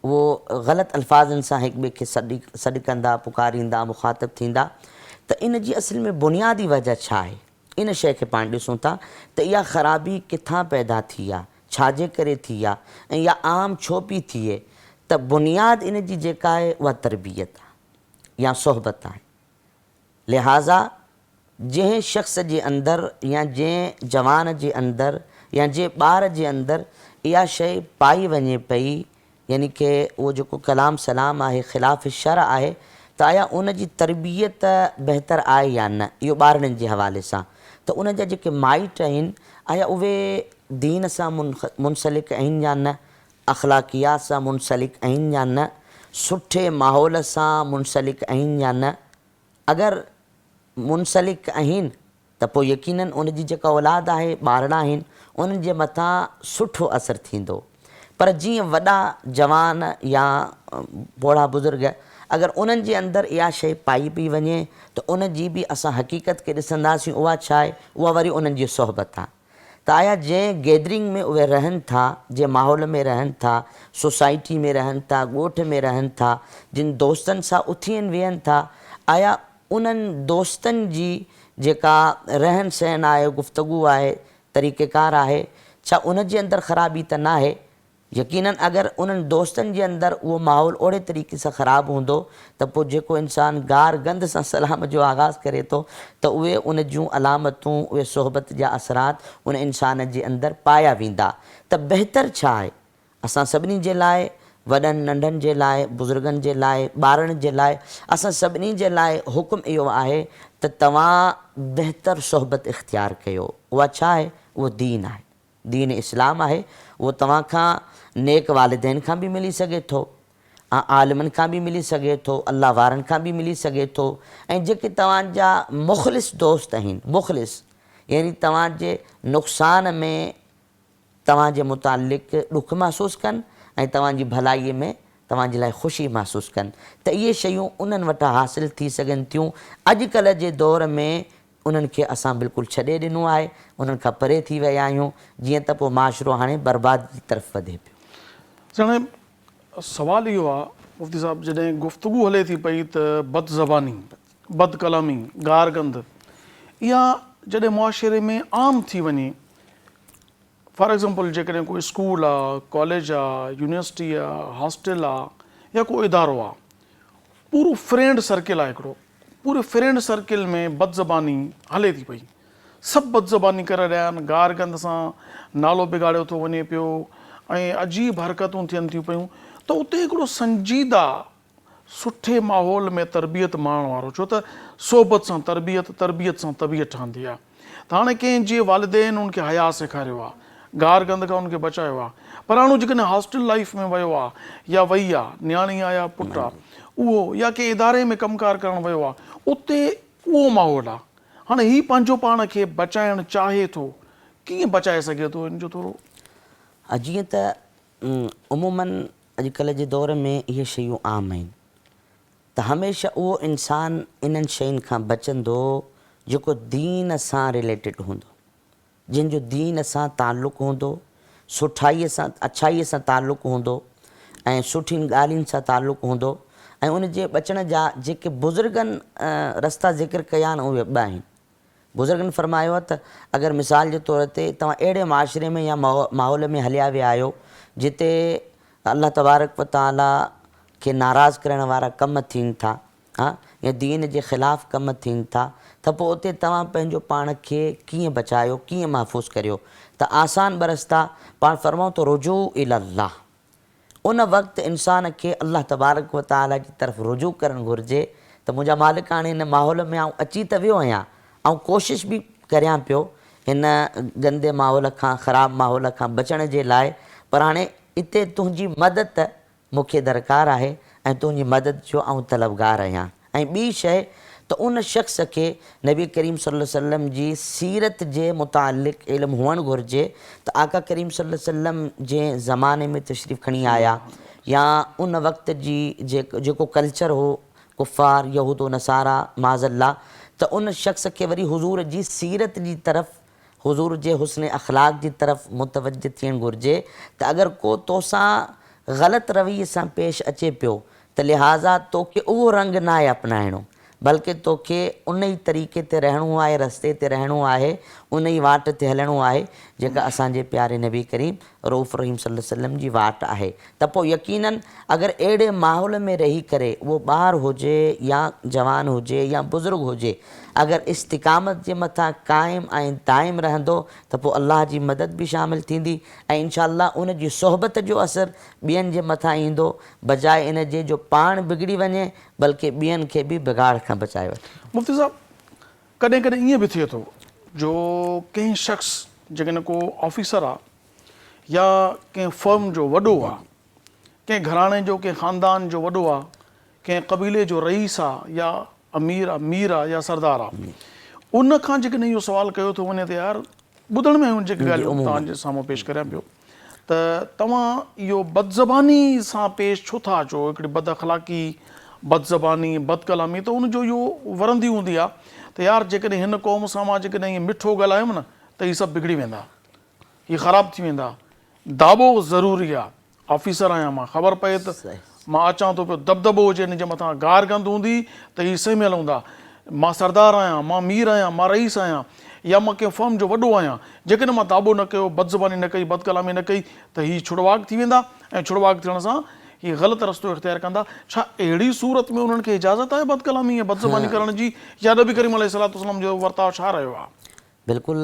اهو غلط الفاظن سان هڪ ٻئي کي سڏ ڪندا، پڪاريندا، مخاطب ٿيندا ته ان جي اصل ۾ بنيادي وجه ڇا آهي؟ ان شيء کي پاڻ ڏسون ٿا ته اها خرابي ڪٿان پيدا ٿي آ، ڇا جي ڪري ٿي آ ۽ اها عام ڇو پئي ٿئي ته بنياد ان جي جيڪا آهي اها تربيت آ يا صحبت آهي. لهٰذا جنهن شخص جي اندر يا جنهن جوان جي اندر يا جنهن ٻار جي اندر اها شيء پائي وڃي پئي يعني ڪه اهو جيڪو ڪلام سلام آهي خلاف شرع آهي ته آيا ان جي تربيت بهتر آهي يا نه اهو ٻارڙن جي حوالي سان ته ان جا جيڪي مائٽ آهن آيا اهي دين سان منسلڪ آهن يا نه اخلاقيات سان منسلڪ آهن يا نه، سٺي ماحول سان منسلڪ آهن يا نه، اگر منسلڪ آهن ته پوء يقيناً ان جي جيڪا اولاد آهي، ٻارڙا آهن، انهن جي مٿان سٺو اثر ٿيندو. پر جيئن وڏا جوان يا پوڙها بزرگ اگر انهن جي اندر اها شيء پائي پئي وڃي ته ان جي به اسان حقيقت کي ڏسنداسين اها ڇا آهي، اها وري انهن جي صحبت آهي. ته آيا جنهن گيدرنگ ۾ اهي رهن ٿا، جنهن ماحول ۾ رهن ٿا، سوسائٽي ۾ رهن ٿا، ڳوٺ ۾ رهن ٿا، جن دوستن سان اٿين ويهن ٿا، آيا انهن دوستن جي جيڪا رهن سهن آهي، گفتگو آهي، طريقيڪار آهي، ڇا ان جي اندر خرابي ته ناهي؟ يقيناً اگر انهن دوستن جي اندر اهو ماحول اوڙي طريقي سان خراب هوندو ته پوء جيڪو انسان گار گند سان سلام جو آغاز ڪري ٿو ته اهي ان جون علامتون، اهي صحبت جا اثرات ان انسان جي اندر پايا ويندا ته بهتر ڇا آهي؟ اسان سڀني جي لاء، وڏن ننڍن جي لاء، بزرگن جي لاء، ٻارڙن جي لاء، اسان سڀني جي لاء حڪم اهو آهي ته توهان بهتر صحبت اختيار ڪيو. اها ڇا آهي؟ اهو دين آهي. دين اسلام آهي اهو توهان کان نيڪ والدين کان به ملي سگهي ٿو ۽ عالمن کان به ملي سگهي ٿو الله وارن کان به ملي سگهي ٿو ۽ جيڪي توهان جا مخلص دوست آهن مخلص يعني توهان جي نقصان ۾ توهان جي متعلق ڏک محسوس ڪن ۽ توهان جي ڀلائي ۾ توهان جي لاء خوشي محسوس ڪن ته اهي شيون انهن وٽان حاصل ٿي سگهن ٿيون اڄڪلهه جي دور ۾ انهن کي اسان بلڪل ڇڏي ڏنو آهي، انهن کان پري ٿي ويا آهيون، جيئن ته پوء معاشرو هاڻي بربادي جي طرف وڌي پيو. هاڻي سوال اهو آهي مفتي صاحب جڏهن گفتگو هلي ٿي پئي ته بد زباني، بد ڪلامي، گار گند اها جڏهن معاشري ۾ عام ٿي وڃي فار ايگزامپل جيڪڏهن ڪو اسڪول آ، ڪاليج آ، يونيورسٽي آ، هاسٽل آ يا ڪو ادارو آ پورو فرينڊ سرڪل آ هڪڙو پوري فرينڊ سرڪل ۾ بدزباني هلي ٿي پئي سڀ بدزباني ڪري رهيا آهن گار گند سان نالو بگاڙيو ٿو وڃي پيو ۽ عجيب حرڪتون ٿين ٿيون پيون ته اتي هڪڙو سنجيده سٺي ماحول ۾ تربيت ماڻڻ وارو ڇو ته صحبت سان تربيت تربيت سان طبيعت ٺهندي آهي ته هاڻي ڪنهن جي والدين ان کي حياء سيکاريو آ، گار گند کان ان کي بچايو آ، پر هاڻ هو جيڪڏهن هاسٽل لائيف ۾ ويو آ يا وئي آ، نياڻي آ يا پٽ آ، اهو يا ڪنهن اداري ۾ ڪم ڪار ڪرڻ ويو آ، اتي اهو ماحول آ. هاڻي هي پنهنجو پاڻ کي بچائڻ چاهي ٿو، ڪيئن بچائي سگهي ٿو ان جو ٿورو. جيئن ته عموماً اڄڪلهه جي دور ۾ اهي شيون عام آهن. ته هميشه اهو انسان انهن شين کان بچندو جيڪو دين سان رليٽيڊ هوندو، جنهن جو دين سان تعلق هوندو، سٺائيء سان اڇائيء سان تعلق هوندو ۽ سٺين ڳالهين سان تعلق هوندو ۽ ان جي بچڻ جا جيڪي بزرگن رستا ذڪر ڪيا آهن اهي ٻه آهن. بزرگن فرمايو آهي ته اگر مثال جي طور تي توهان اهڙي معاشري ۾ يا ماحول ۾ هليا ويا آهيو جتي الله تبارڪ و تعاليٰ کي ناراض ڪرڻ وارا ڪم ٿين ٿا ها يا دين جي خلاف ڪم ٿين ٿا ته پوء اتي توهان پنهنجو پاڻ کي ڪيئن بچايو ڪيئن محفوظ ڪريو ته آسان ٻه رستا پاڻ فرمايو ته رجوع الي الله ان وقت انسان کي الله تبارڪ و تعاليٰ جي طرف رجوع ڪرڻ گهرجي ته منهنجا مالڪ هاڻي هن ماحول ۾ آئون اچي ته ويو آهيان، آئون ڪوشش به ڪريان پيو هن گندي ماحول کان، خراب ماحول کان بچڻ جي لاء پر هاڻي اتي تنهنجي مدد مون کي درڪار آهي ۽ تنهنجي مدد جو آئون طلبگار آهيان. ۽ ٻي شيء ته ان شخص کي نبي ڪريم صلي الله عليه وسلم جي سيرت جي متعلق علم هئڻ گهرجي ته آقا ڪريم صلي الله عليه وسلم جنهن زماني ۾ تشريف کڻي آيا يا ان وقت جي جيڪو ڪلچر هو ڪفار يهود و نصارا معاذ الله ته ان شخص کي وري حضور جي سيرت جي طرف حضور جي حسن اخلاق جي طرف متوجه ٿيڻ گهرجي ته اگر ڪو توسان غلط رويي سان پيش اچي پيو ته لهٰذا توکي اهو رنگ ناهي اپنائڻو بلڪه توکي ان ئي طريقي تي رهڻو آهي، رستي تي رهڻو آهي، ان ئي واٽ تي هلڻو آهي جيڪا اسان جي پياري نبي ڪريم رؤف رحيم صلي الله عليه وسلم جي واٽ آهي ته پوء يقيناً اگر اهڙي ماحول ۾ رهي ڪري اهو ٻار هجي يا جوان هجي يا بزرگ هجي اگر استقامت جي مٿان قائم ۽ دائم رهندو ته پوء الله جي مدد به شامل ٿيندي ۽ انشاء الله ان جي صحبت جو اثر ٻين جي مٿان ايندو بجاء ان جي جو پاڻ بگڙي وڃي بلڪه ٻين کي به بگاڙ کان بچائي وٺي. مفتي صاحب ڪڏهن ڪڏهن ائين به ٿئي ٿو جو ڪنهن شخص جيڪڏهن ڪو آفيسر آ يا ڪنهن فرم جو وڏو آ ڪنهن گهراڻي جو ڪنهن خاندان جو وڏو آ ڪنهن قبيلي جو رئيس آ يا امير آ مير آ يا سردار آ ان کان جيڪڏهن اهو سوال ڪيو ٿو وڃي ته يار ٻڌڻ ۾ آيون جيڪي ڳالهيون توهان جي سامهون پيش ڪريان پيو ته توهان اهو بدزباني سان پيش ڇو ٿا اچو هڪڙي بد اخلاقي بدزباني بدڪلامي ته ان جو اهو ورندي هوندي آ ته يار جيڪڏهن هن قوم سان مان جيڪڏهن ائين مٺو ڳالهايم نه ته هي سڀ بگڙي ويندا هي خراب ٿي ويندا داٻو ضروري آ آفيسر آهيان مان، خبر پئي ته مان اچان ٿو پيو، دٻدٻو هجي هن جي مٿان، گار گند هوندي ته هي سهميل هوندا. مان سردار آهيان، مان مير آهيان، مان رئيس آهيان يا مان ڪنهن فرم جو وڏو آهيان، جيڪڏهن مان داٻو نه ڪيو، بدزباني نه ڪئي، بدڪلامي نه ڪئي ته هي ڇڙواڳ ٿي ويندا ۽ ڇڙواڳ ٿيڻ سان هي غلط رستو اختيار ڪندا. ڇا اهڙي صورت ۾ انهن کي اجازت آهي بدڪلامي ۽ بدزباني ڪرڻ جي يا نبي ڪريم عليه الصلوة والسلام جو ورتاء ڇا رهيو آهي؟ بلڪل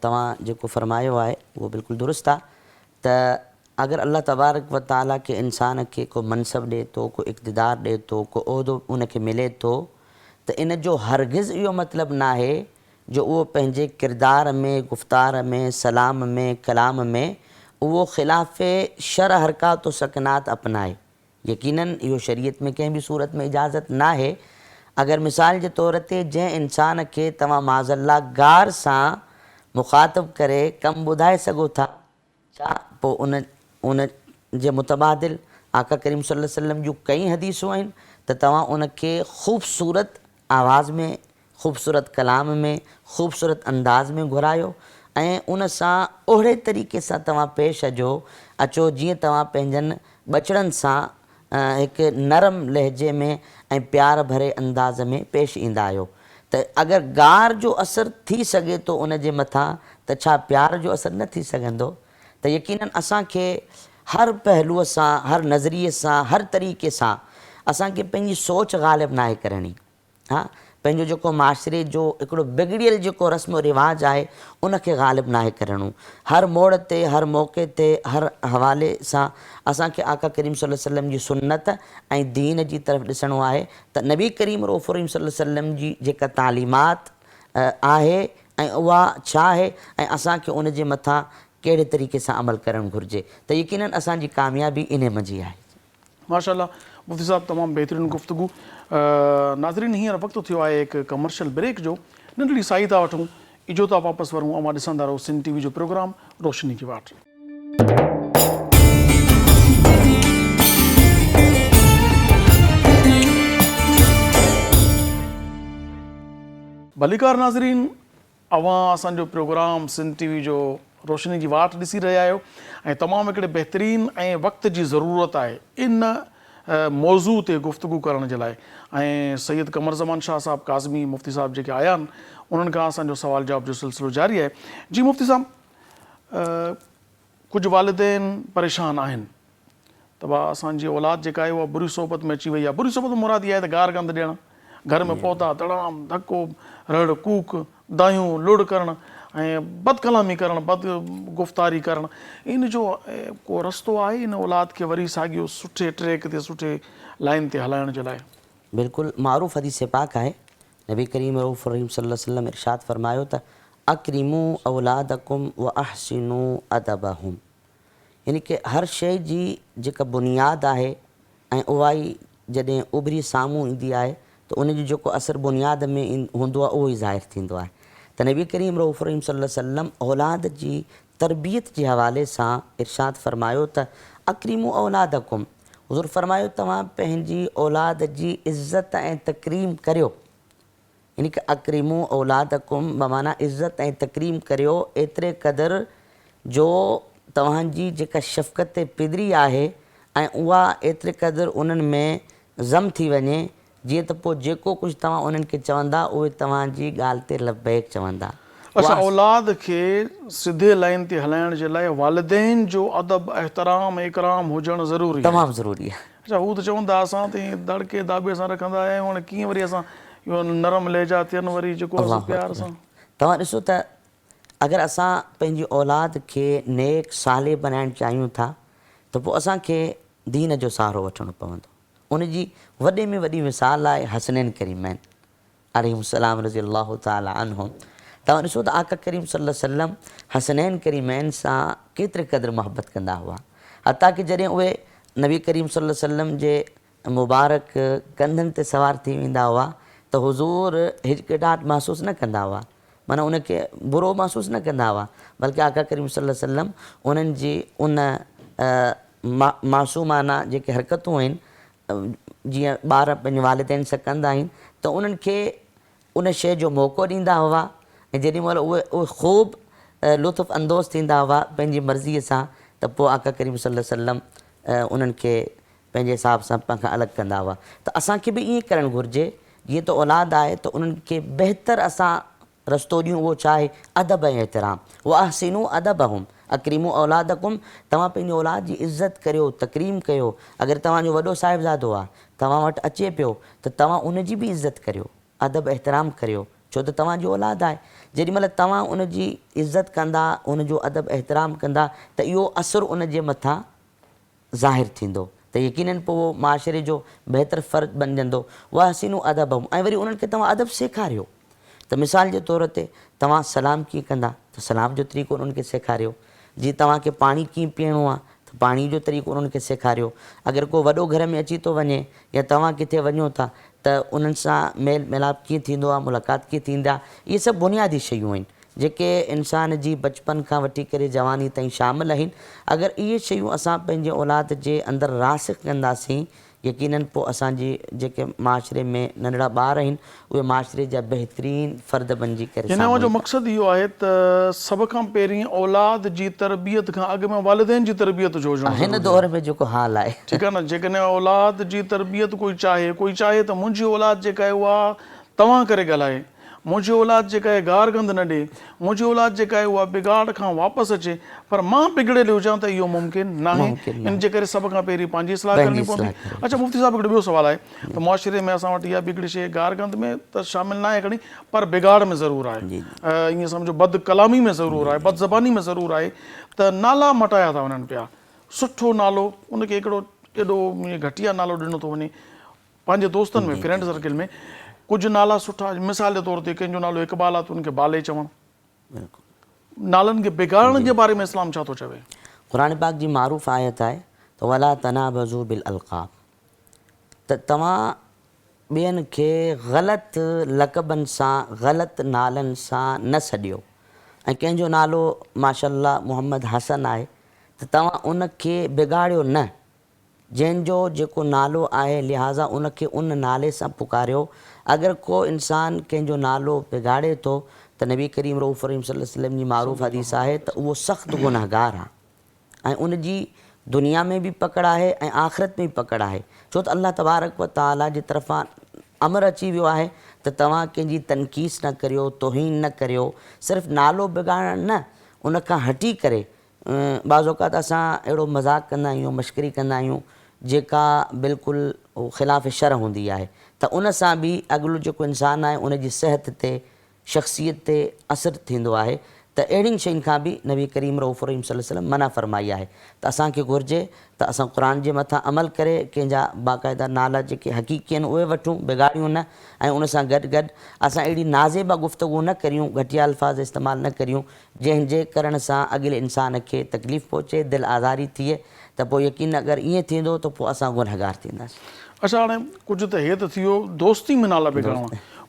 توهان جيڪو فرمايو آهي اهو بلڪل درست آهي ته اگر الله تبارڪ و تعاليٰ ڪنهن انسان کي ڪو منصب ڏئي ٿو، ڪو اقتدار ڏئي ٿو، ڪو عهدو ان کي ملي ٿو ته ان جو هرگز اهو مطلب ناهي جو اهو پنهنجي ڪردار ۾، گفتار ۾، سلام ۾، ڪلام ۾ اهو خلاف شرع حرڪات و سڪنات اپنائي. يقيناً اهو شريعت ۾ ڪنهن به صورت ۾ اجازت ناهي. اگر مثال جي طور تي جنهن انسان کي توهان معاذ الله گار سان مخاطب ڪري ڪم ٻڌائي سگهو ٿا، ڇا پوء ان ان جي متبادل آقا ڪريم صلي الله عليه وسلم جون ڪئين حديثون آهن ته توهان ان کي خوبصورت آواز ۾ خوبصورت ڪلام ۾ خوبصورت انداز ۾ گهرايو ۽ ان سان اهڙي طريقي سان توهان پيش اجو اچو جيئن توهان پنهنجن ٻچڙن سان هڪ نرم لهجي ۾ ۽ پيار ڀري انداز ۾ پيش ايندا آهيو ته اگر گار جو اثر ٿي سگهي ٿو ان جي مٿان ته ڇا پيار جو اثر نه ٿي سگهندو ته يقينن اسان کي هر پهلوء سان هر نظريي سان هر طريقي سان اسان کي پنهنجي سوچ غالب ناهي ڪرڻي. ها پنهنجو جيڪو معاشري جو هڪڙو بگڙيل جيڪو رسم و رواج آهي ان کي غالب ناهي ڪرڻو. هر موڙ تي هر موقعي تي هر حوالي سان اسان کي آقا ڪريم صلي الله عليه وسلم جي سنت ۽ دين جي طرف ڏسڻو آهي ته نبي ڪريم رؤف الرحيم صلي الله عليه وسلم جي جيڪا تعليمات آهي ۽ اها ڇا آهي ۽ اسان کي ان جي مٿان ڪهڙي طريقي سان عمل ڪرڻ گهرجي ته يقينن اسان جي ڪاميابي انهي منجهه ئي آهي. ماشاء الله مفتي صاحب تمام بهترين گفتگو ناظرين هينئر وقت ٿيو آهي هڪ ڪمرشل بريڪ جو ننڍڙي ساهي ٿا وٺون اجهو ٿا واپس ورون اوهان ڏسندا رهو سنڌ ٽي وي جو پروگرام روشني جي واٽ. ڀليڪار ناظرين اوهان اسان جو پروگرام سنڌ ٽي وي جو روشني جي واٽ ڏسي رهيا آهيو ۽ تمام هڪڙي بهترين ۽ وقت جي ضرورت آهي ان موضوع تي گفتگو ڪرڻ جي لاء ۽ سيد قمر زمان شاهه صاحب ڪاظمي مفتي صاحب جيڪي آيا آهن انهن کان اسان جو سوال جواب جو سلسلو جاري آهي جي مفتي صاحب ڪجهه والدين پريشان آهن ته ڀاء اسان جي اولاد جيڪا آهي اها بري صحبت ۾ اچي وئي آهي. بري صحبت مان مراد اها آهي ته گار گند ڏيڻ، گهر ۾ پهتا تڙام، ڌڪو، رڙ، ڪوڪ، دانهيون، لڙ ڪرڻ ۽ بد ڪلامي ڪرڻ، بد گفتاري ڪرڻ. ان جو ڪو رستو آهي ان اولاد کي وري ساڳيو سٺي ٽريڪ تي سٺي لائين تي هلائڻ جي لاء؟ بلڪل معروف حديث پاڪ آهي نبي ڪريم رؤف الرحيم صلي الله عليه وسلم ارشاد فرمايو ته اڪرموا اولادڪم واحسنوا ادبهم يعني ڪه هر شيء جي جيڪا بنياد آهي ۽ اها ئي جڏهن اڀري سامهون ايندي آهي ته ان جو جيڪو اثر بنياد ۾ هوندو آهي اهو ئي ظاهر ٿيندو آهي ته نبي ڪريم رؤف الرحيم صلي الله عليه وسلم اولاد جي تربيت جي حوالي سان ارشاد فرمايو ته اڪرموا اولادڪم حضور فرمايو توهان پنهنجي اولاد جي عزت ۽ تڪريم ڪريو يعني ڪه اڪرموا اولادڪم بمعنيٰ عزت ۽ تڪريم ڪريو ايتري قدر جو توهان جي جيڪا شفقت پدري آهي ۽ اها ايتري قدر انهن ۾ ضم ٿي وڃي جيئن ته پوء جيڪو ڪجهه توهان انهن کي چوندا اهي توهان جي ڳالهه تي لبيڪ چوندا. اڇا اولاد کي سڌي لائين تي هلائڻ جي لاء والدين جو ادب احترام ۽ اڪرام هجڻ ضروري آهي. تمام ضروري آهي. اڇا هو ته چون ٿا اسان ته ائين دڙڪي داٻي سان رکندا آيا آهيون هاڻي ڪيئن وري اسان اهو نرم لهجا ٿين وري جيڪو آهي سو پيار سان. توهان ڏسو ته اگر اسان پنهنجي اولاد کي نيڪ صالح بنائڻ چاهيون ٿا ته پوء اسان کي دين جو سهارو وٺڻو پوندو. ان جي وڏي ۾ وڏي مثال آهي حسنين ڪريمين عليهم السلام رضي الله تعالٰي عنهم. توهان ڏسو ته آقا ڪريم صلي الله عليه وسلم حسنين ڪريمين سان ڪيتري قدر محبت ڪندا هئا. حتيٰ ڪه جڏهن اهي نبي ڪريم صلي الله عليه وسلم جي مبارڪ ڪنڌن تي سوار ٿي ويندا هئا ته حضور هچڪچاهٽ محسوس نه ڪندا هئا معنيٰ ان کي برو محسوس نه ڪندا هئا بلڪه آقا ڪريم صلي الله عليه وسلم انهن جي ان معصومانه جيڪي حرڪتون آهن جيئن ٻار پنهنجي والدين سان ڪندا آهن ته انهن کي ان شيء جو موقعو ڏيندا هئا ۽ جيڏي مهل اهي اهي خوب لطف اندوز ٿيندا هئا پنهنجي مرضيء سان ته پوء آقا ڪريم صلي الله عليه وسلم انهن کي پنهنجي حساب سان پاڻ کان الڳ ڪندا هئا ته اسان کي به ائين ڪرڻ گهرجي جيئن ته اولاد آهي ته انهن کي بهتر اسان رستو ڏيون اهو ڇا آهي ادب ۽ احترام واحسنوا ادبهم اڪرموا اولادڪم توهان پنهنجي اولاد جي عزت ڪريو تڪريم ڪيو اگر توهان جو وڏو صاحبزادو آهي توهان وٽ اچي پيو ته توهان ان جي به عزت ڪريو ادب احترام ڪريو ڇو ته توهان جي اولاد آهي جيڏي مهل توهان ان جي عزت ڪندا ان جو ادب احترام ڪندا ته اهو اثر ان جي مٿان ظاهر ٿيندو ته يقيناً پوء اهو معاشري جو بهتر فرد بنجندو. واحسنوا ادبهم ۽ وري انهن کي توهان ادب سيکاريو ته مثال جي طور تي توهان سلام ڪيئن ڪندا ته سلام جو طريقو انهن کي سيکاريو، جي توهان کي پاڻي ڪيئن پيئڻو آهي ته پاڻي جو طريقو انهن کي سيکاريو، اگر ڪو وڏو گهر ۾ اچي ٿو وڃي يا توهان ڪٿي وڃو ٿا ته انهن سان ميل ميلاپ ڪيئن ٿيندو آهي، ملاقات ڪيئن ٿيندي آهي، اهي سڀ بنيادي شيون آهن. جيڪي انسان جي بچپن کان وٺي ڪري جواني تائين شامل آهن، اگر اهي شيون اسان پنهنجي اولاد جي اندر راسخ ڪنداسين يقينن پوء اسان جي جيڪي معاشري ۾ ننڍڙا ٻار آهن اهي معاشري جا بهترين فرد بنجي ڪري يعني اوهان سامهون جو ايندا. مقصد اهو آهي ته سڀ کان پهرين اولاد جي تربيت کان اڳ ۾ والدين جي تربيت جو هجڻ هن ضروري آهي. دور ۾ جيڪو حال آهي. ٺيڪ آهي نه جيڪڏهن اولاد جي تربيت ڪوئي چاهي ڪوئي چاهي ته منهنجي اولاد جيڪا آهي اها توهان ڪري ڳالهائي، منهنجي اولاد جيڪا آهي گار گند نه ڏي، منهنجي اولاد جيڪا آهي اها بگاڙ کان واپس اچي، پر مان بگڙيل هجان ته اهو ممڪن ناهي، ان جي ڪري سڀ کان پهرين پنهنجي اصلاح ڪرڻي پوندي. اڇا مفتي صاحب هڪڙو ٻيو سوال آهي ته معاشري ۾ اسان وٽ اها به هڪڙي شيء گار گند ۾ ته شامل ناهي کڻي پر بگاڙ ۾ ضرور آهي، ائين سمجهو بد ڪلامي ۾ ضرور آهي، بد زباني ۾ ضرور آهي ته نالا مٽايا ٿا وڃن پيا، سٺو نالو ان کي هڪڙو ايڏو گهٽيا نالو ڏنو ٿو وڃي، پنهنجي دوستن ۾ فرينڊ سرڪل ۾ ڪجهه نالا سٺا مثال جي طور تي ڪنهن جو نالو اقبال آهي ته ان کي بالي چوڻ. نالن کي بگاڙڻ جي باري ۾ اسلام ڇا ٿو چوي؟ قرآن پاڪ جي معروف آيت آهي ته ولا تنابزو بالالقاب ته توهان ٻين کي غلط لقبن سان غلط نالن سان نه سڏيو ۽ ڪنهن جو نالو ماشاء الله محمد حسن آهي ته توهان ان کي بگاڙيو نه جنهن جو جيڪو نالو آهي لهٰذا ان کي ان نالي سان پڪاريو، اگر ڪو انسان ڪنهن جو نالو بگاڙي ٿو ته نبي ڪريم رؤف رحيم صلي الله عليه وسلم جي معروف حديث آهي ته اهو سخت گنهگار آهي ۽ ان جي دنيا ۾ به پڪڙ آهي ۽ آخرت ۾ به پڪڙ آهي ڇو ته الله تبارڪ و تعالي جي طرفان امر اچي ويو آهي ته توهان ڪنهن جي تنقيص نه ڪريو، توهين نه ڪريو، صرف نالو بگاڙڻ نه ان کان هٽي ڪري بعض اوقات اسان اهڙو مذاق ڪندا آهيون مشڪري ڪندا آهيون جيڪا بلڪل خلاف شرع هوندي آهي ته ان سان به اڳلو جيڪو انسان آهي ان جي صحت تي شخصيت تي اثر ٿيندو آهي ته اهڙين شين کان به نبي ڪريم رؤف رحيم صلي الله عليه وسلم منع فرمائي آهي ته اسان کي گهرجي ته اسان قرآن جي مٿان عمل ڪري ڪنهن جا باقاعده نالا جيڪي حقيقي آهن اهي وٺون بگاڙيون نه ۽ ان سان گڏ گڏ اسان اهڙي نازيبا گفتگو نه ڪريون گهٽيا الفاظ استعمال نه ڪريون جنهن جي ڪرڻ سان اڳلي انسان کي تڪليف پهچي، دل آزاري ٿئي ته پوء يقيناً اگر ائين ٿيندو ته پوء اسان گنهگار ٿينداسين. اڇا هاڻي ڪجهه ته هي ته ٿي ويو دوستي ۾ نالا بگاڙڻ.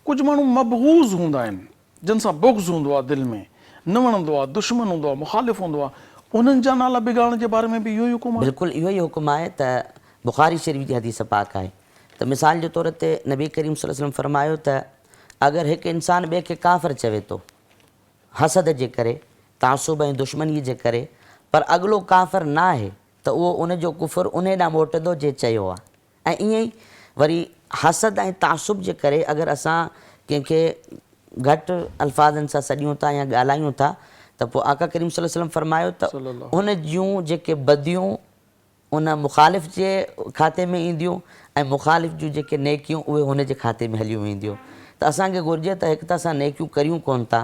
ڪجهه ماڻهو مبغوض هوندا آهن جن سان بغض هوندو آهي دل ۾ نه وڻندو آهي دشمن هوندو آهي مخالف هوندو آهي انهن جا نالا بگاڙڻ جي باري ۾ به اهو ئي حڪم آهي؟ بلڪل اهو ئي حڪم آهي ته بخاري شريف جي حديث پاڪ آهي ته مثال جي طور تي نبي ڪريم صلي الله عليه وسلم فرمايو ته اگر هڪ انسان ٻئي کي ڪافر چوي ٿو حسد جي ڪري، تعصب ۽ دشمنيء جي ڪري، پر اڳلو ڪافر نه آهي ته اهو ان جو ڪفر انهي ڏانهن موٽندو جنهن چيو آهي. ۽ ائين ئي وري حسد ۽ تعصب جي ڪري اگر اسان ڪنهن کي گهٽ الفاظن سان سڏيون ٿا يا ڳالهايون ٿا ته پوء آقا ڪريم صلي الله عليه وسلم فرمايو ته ان جون جيڪي بديون ان مخالف جي کاتي ۾ اينديون ۽ مخالف جون جيڪي نيڪيون اهي هن جي کاتي ۾ هليون وينديون ته اسان کي گهرجي ته هڪ ته اسان نيڪيون ڪريون ڪونه ٿا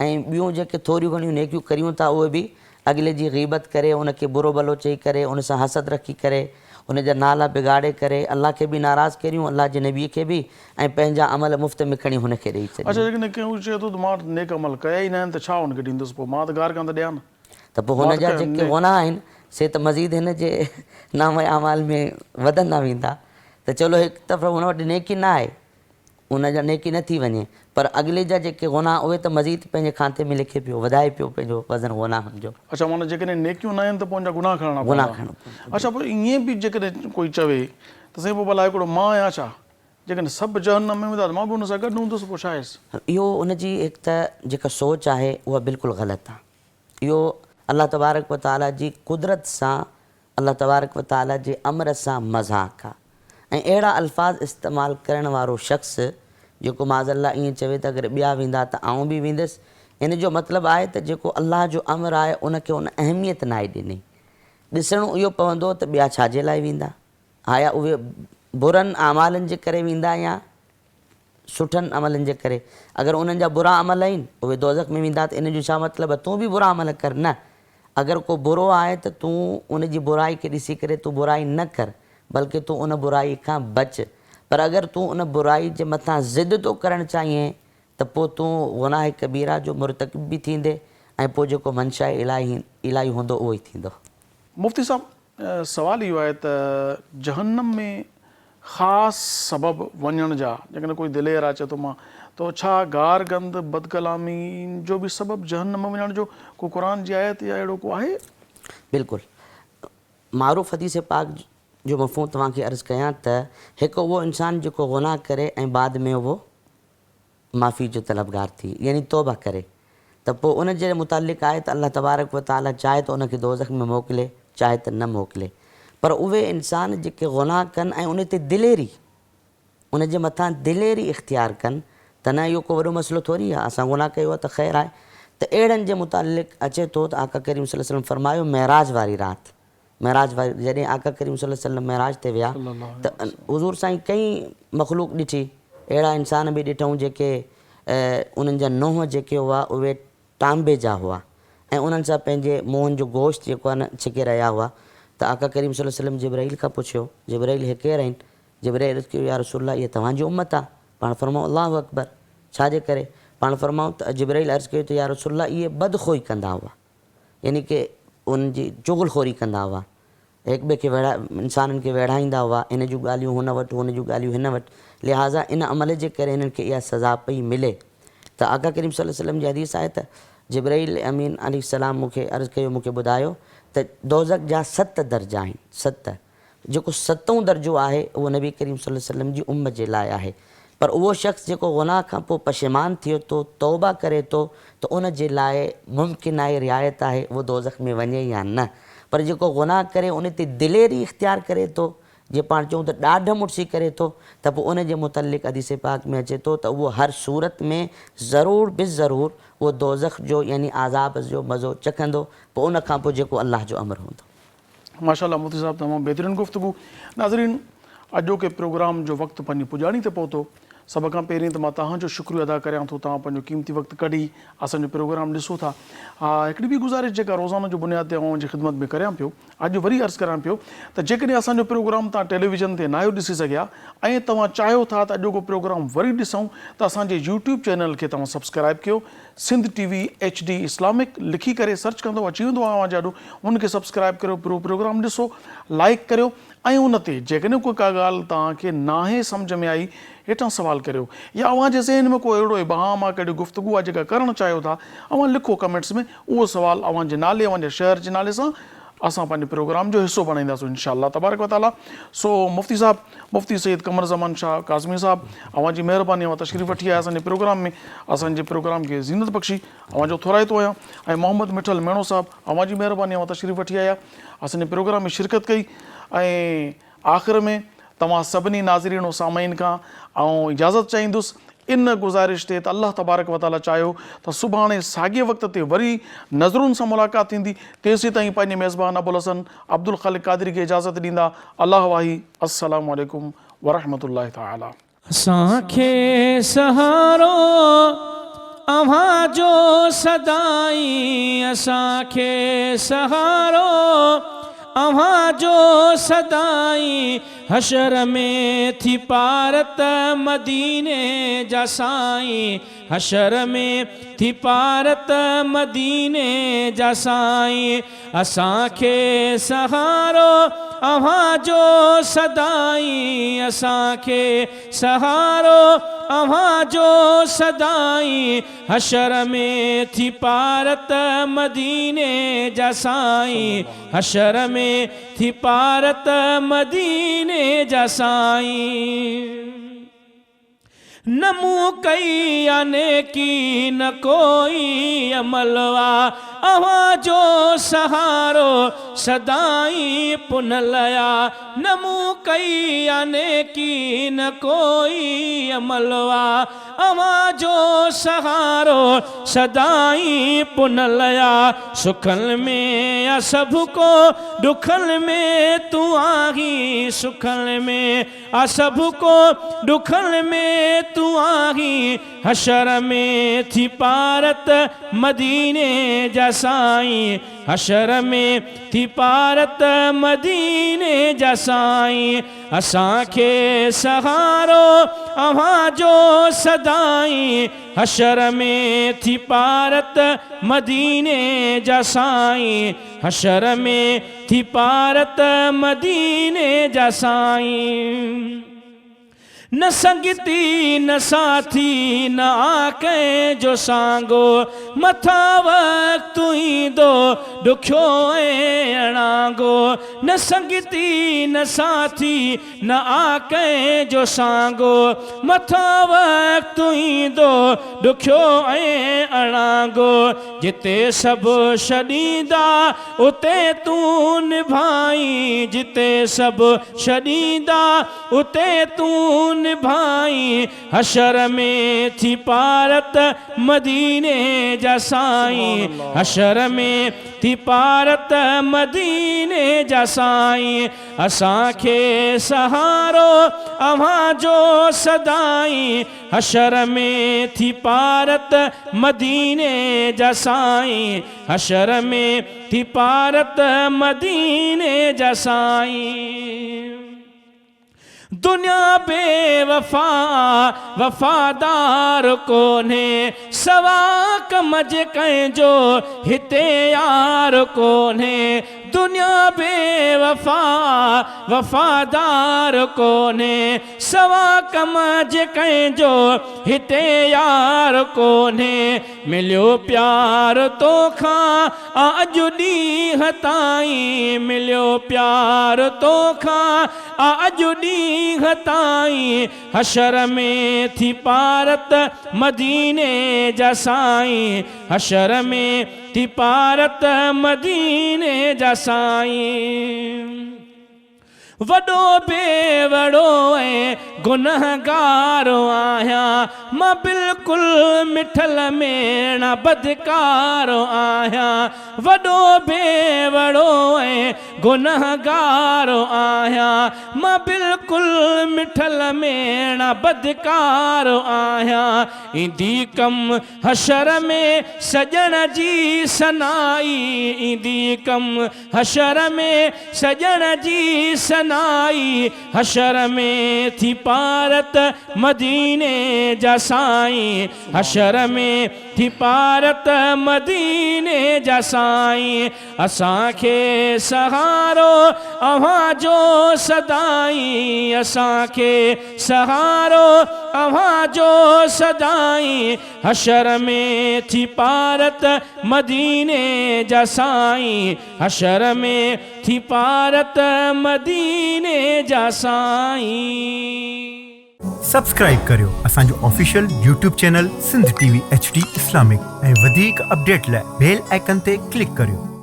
۽ ٻيون جيڪي ٿوريون گهڻيون نيڪيون ڪريون ٿا اهي به اڳلي جي غيبت ڪري ان کي برو ڀلو چئي ڪري ان سان حسد رکي ڪري ان جا نالا بگاڙي ڪري الله کي به ناراض ڪريون الله جي نبي کي به ۽ پنهنجا عمل مفت ۾ کڻي هن کي ڏئي اڇا ڇڏيون. جيڪڏهن ڪنهن هو چئي ٿو ته مان نيڪ عمل ڪيا ئي ناهن ته ڇا هن کي ڏيندس پوء مان ته گار ڪان ته ڏيان نه. ته پوء هن جا جيڪي گناهه آهن سي ته مزيد هن جي نامه اعمال ۾ وڌندا ويندا ته چلو هڪ دفعو هن وٽ نيڪي نه آهي ان جا نيڪي نه ٿي وڃي پر اڳلي جا جيڪي گناهه اهي ته مزيد پنهنجي کاتي ۾ لکي پيو وڌائي پيو پنهنجو وزن گناهن جو. اڇا معنيٰ جيڪڏهن نيڪيون نه آهن ته پوء ان جا گناهه کڻڻا پوندا. اڇا پوء ائين به جيڪڏهن ڪوئي چوي ته سائين پوء ڀلا هڪڙو مان آهيان ڇا جيڪڏهن سڀ جهنم ۾ ويندا ته مان به ان سان گڏ هوندس پوء ڇا آهيس. اهو ان جي هڪ ته جيڪا سوچ آهي اها بلڪل غلط آهي. اهو الله تبارڪ و تعاليٰ جي قدرت سان الله تبارڪ و تعاليٰ جي امر سان مذاق آ ۽ اهڙا الفاظ استعمال ڪرڻ وارو شخص جيڪو معاذ الله ائين چوي ته اگر ٻيا ويندا ته آئون به ويندس ان جو مطلب آهي ته جيڪو الله جو امر آهي ان کي ان اهميت ناهي ڏني ڏسڻو اهو پوندو ته ٻيا ڇا جي لاء ويندا آيا اهي برن اعمالن جي ڪري ويندا يا سٺن عملن جي ڪري. اگر انهن جا برا عمل آهن، اهي دوزخ ۾ ويندا ته ان جو ڇا مطلب آهي؟ تون به برا عمل ڪر نه. اگر ڪو برو آهي ته تون ان جي برائي کي ڏسي ڪري تون برائي نه ڪر، بلڪه تون ان برائي کان بچ. پر اگر تون ان برائي جي مٿان ضد ٿو ڪرڻ چاهين ته پوء تون گناهه ڪبيره جو مرتڪب به ٿيندين ۽ پوء جيڪو منشاء الاهي الاهي هوندو اهو ئي ٿيندو. مفتي صاحب سوال اهو آهي ته جهنم ۾ خاص سبب وڃڻ جا جيڪڏهن ڪوئي دلير آهي چئي ٿو مان ته ڇا گار گند، بدڪلامي، جو به سبب جهنم ۾ وڃڻ جو ڪو قرآن جي آيت يا اهڙو ڪو آهي؟ بلڪل. معروف حديث پاڪ جو مفهوم توهان کي عرض ڪيان ته هڪ اهو انسان جيڪو گناهه ڪري ۽ بعد ۾ اهو معافي جو طلبگار ٿئي يعني توبه ڪري ته پوء ان جي متعلق آهي ته الله تبارڪ و تعاليٰ چاهي ته ان کي دوزخ ۾ موڪلي چاهي ته نه موڪلي پر اهي انسان جيڪي گناهه ڪن ۽ ان تي دليري ان جي مٿان دليري اختيار ڪن ته نه اهو ڪو وڏو مسئلو ٿوري آهي اسان گناهه ڪيو آهي ته خير آهي ته اهڙن جي متعلق اچي ٿو ته آقا ڪريم صلي الله عليه وسلم فرمايو معراج واري رات معراج واري جڏهن آقا ڪريم صلي الله عليه وسلم معراج تي ويا ته حضور سائين ڪئين مخلوق ڏٺي اهڙا انسان به ڏٺائون جيڪي انهن جا نونهن جيڪي هئا اهي ٽانبي جا هئا ۽ انهن سان پنهنجي منهن جو گوشت جيڪو آهي نه ڇڪي رهيا هئا ته آقا ڪريم صلي الله عليه وسلم جبرائيل کان پڇيو جبرائيل هي ڪير آهن جبرائيل عرض ڪيو يا رسول الله اهي توهان جي امت آهي پاڻ فرمايو الله اڪبر ڇا جي ڪري پاڻ فرمايو ته جبرائيل عرض ڪيو ته يا رسول الله اهي بدخوئي ڪندا هئا يعني ڪه ان جي چغل خوري ڪندا هئا، هڪ ٻئي کي ويڙها انسانن کي ويڙهائيندا هئا، هن جون ڳالهيون هن وٽ، هن جون ڳالهيون هن وٽ، لهٰذا ان عمل جي ڪري هنن کي اها سزا پئي ملي ته آقا ڪريم صلي الله عليه وسلم جي حديث آهي ته جبرائيل امين عليه السلام مون کي عرض ڪيو مون کي ٻڌايو ته دوزخ جا ست درجا آهن، ست. جيڪو ستون درجو آهي اهو نبي ڪريم صلي الله عليه وسلم جي امت جي لاء آهي پر اهو شخص جيڪو گناهه کان پوء پشيمان ٿئي ٿو توبه ڪري ٿو ته ان جي لاء ممڪن آهي رعايت آهي اهو دوزخ ۾ وڃي يا نه پر جيڪو گناهه ڪري ان تي دليري اختيار ڪري ٿو جي پاڻ چئون ته ڏاڍ مڙسي ڪري ٿو ته پوء ان جي متعلق حديث پاڪ ۾ اچي ٿو ته اهو هر صورت ۾ ضرور بالضرور اهو دوزخ جو يعني عذاب جو مزو چکندو پوء ان کان پوء جيڪو الله جو امر هوندو. ماشاء الله مفتي صاحب تمام بهترين گفتگو ناظرين اڄوڪي پروگرام جو وقت پنهنجي پڄاڻي تي پهتو سڀ کان پهرين ته مان توهان جو شڪريو ادا ڪريان ٿو توهان پنهنجو قيمتي وقت ڪڍي اسان جو پروگرام ڏسو ٿا ها هڪڙي ٻي گذارش جيڪا روزانو جو بنياد تي اوهان جي خدمت ۾ ڪريان پيو اڄ وري عرض ڪريان پيو ته جيڪڏهن اسان جو پروگرام توهان ٽيليويزن تي ناهيو ڏسي سگهيا ۽ توهان چاهيو ٿا ته اڄوڪو پروگرام وري ڏسون ته اسان جي يوٽيوب چينل کي توهان سبسڪرائب ڪيو Sindh T V H D Islamic لکي ڪري سرچ ڪندو اچي ويندو اوهان جي آڏو ان کي سبسڪرائب ڪريو پورو پروگرام ڏسو لائيڪ ڪريو ۽ ان تي جيڪڏهن ڪو ڪا ڳالهه توهان کي ناهي سمجهه ۾ آئي هيٺان سوال ڪريو يا اوهان جي ذهن ۾ ڪو اهڙو ابهام آ ڪهڙي گفتگو آ جيڪا ڪرڻ چاهيو ٿا اوهان لکو ڪمينٽس ۾ اهو سوال اوهان جي نالي اوهان جي شهر جي نالي سان اسان پنهنجي پروگرام جو حصو بڻائينداسون انشاء الله تبارڪ وتعالي سو مفتي صاحب مفتي سيد قمر زمان شاهه ڪاظمي صاحب اوهان جي مهرباني اوهان تشريف وٺي آيا اسان جي پروگرام ۾ اسان جي پروگرام کي زينت بخشي اوهان جو ٿورائتو آهيان ۽ محمد مٺل ميڻو صاحب اوهان جي مهرباني اوهان تشريف وٺي آيا اسان جي پروگرام ۾ شرڪت ڪئي ۽ آخر ۾ توهان سڀني ناظرين و سامعين کان آئون اجازت چاهيندس ان گذارش تي ته الله تبارڪ و تعالي چاهيو ته سڀاڻي ساڳئي وقت تي وري نظرن سان ملاقات ٿيندي تيسيتائين پنهنجي ميزبان ابوالحسن عبدالخالق قادري کي اجازت ڏيندا الله واهي السلام عليڪم ورحمة الله تعالي. اسان کي سهارو اوهان جو سدائين اسان کي سهارو اوهان جو سدائين حشر ۾ ٿي پارت مديني جا سائين حشر ۾ ٿي پارت مديني جا سائين اسان کي سهارو اوهان جو سدائين اسان کي سهارو اوهان جو سدائين حشر ۾ ٿي پارت مديني جا سائين حشر ۾ ٿي پارت مديني جا سائين. نه مون ڪئي آ نيڪي نه ڪوئي عمل آ اوهان جو سهارو سدائين پنهل آ نه مون ڪئي آ نيڪي نه ڪوئي عمل آ اوهان جو سهارو سدائين پنهل آ سکن ۾ آ سڀ ڪو ڏکن ۾ تون آهين سکن ۾ آ سڀ ڪو ڏکن ۾ تون آهين حشر ۾ ٿي پارت مديني جا سائين حشر ۾ ٿي پارت مديني جا سائين اسان کي سهارو اوهان جو سدائين حشر ۾ ٿي پارت مديني جا سائين حشر ۾ ٿي پارت مديني جا سائين. نه سنگتي نه ساٿي نه آ ڪنهن جو سانگو، مٿان وقت ايندو ڏکيو ۽ اڻانگو. نه سنگتي نه ساٿي نه آ ڪنهن جو سانگو، مٿان وقت ايندو ڏکيو ۽ اڻانگو. جتي سڀ ڇڏيندا اتي تون نڀائين، جتي سڀ ڇڏيندا اتي تون نڀائين، حشر ۾ ٿي پارت مديني جا سائين، حشر ۾ ٿي پارت مديني جا سائين، اسان کي سهارو اوهان جو سدائين، حشر ۾ ٿي پارت مديني جا سائين، حشر ۾ ٿي پارت مديني جا سائين. دنيا بي وفا وفادار ڪونهي، سوا ڪم جي ڪنهن جو هتي يار ڪونهي. دنيا بي وفا وفادار ڪونهي، سوا ڪم جي ڪنهن جو هتي يار ڪونهي. مليو پيار توکان آ اڄ ڏينهن تائين، مليو پيار توکان آ اڄ ڏينهن تائين، حشر ۾ ٿي پارت مديني جا سائين، حشر ۾ ٿي پارت مديني جا سائين. وڏو بي وڙو ۽ گنهگار آهيان، مان بلڪل مٺل ميڻا بدڪار آهيان. وڏو بي وڙو ۽ گنهگار آهيان، مان بلڪل مٺل ميڻا بدڪار آهيان. ايندي ڪم حشر ۾ سڄڻ جي ثنائي، ايندي ڪم حشر ۾ سڄڻ جي ثنائي، حشر ۾ ٿي پارت مديني جا سائين، حشر ۾ ٿي پارت مديني جا سائين، اسان کي سهارو اوهان جو سدائين، اسان کي سهارو اوهان جو سدائين، حشر ۾ ٿي پارت مديني جا سائين، حشر ۾ ٿي پارت مديني جا سائين. سبسڪرائيب ڪريو اسان جو official YouTube channel Sindh T V H D Islamic ۽ وڌيڪ اپڊيٽ لاء بيل آئيڪن تي ڪلڪ ڪريو.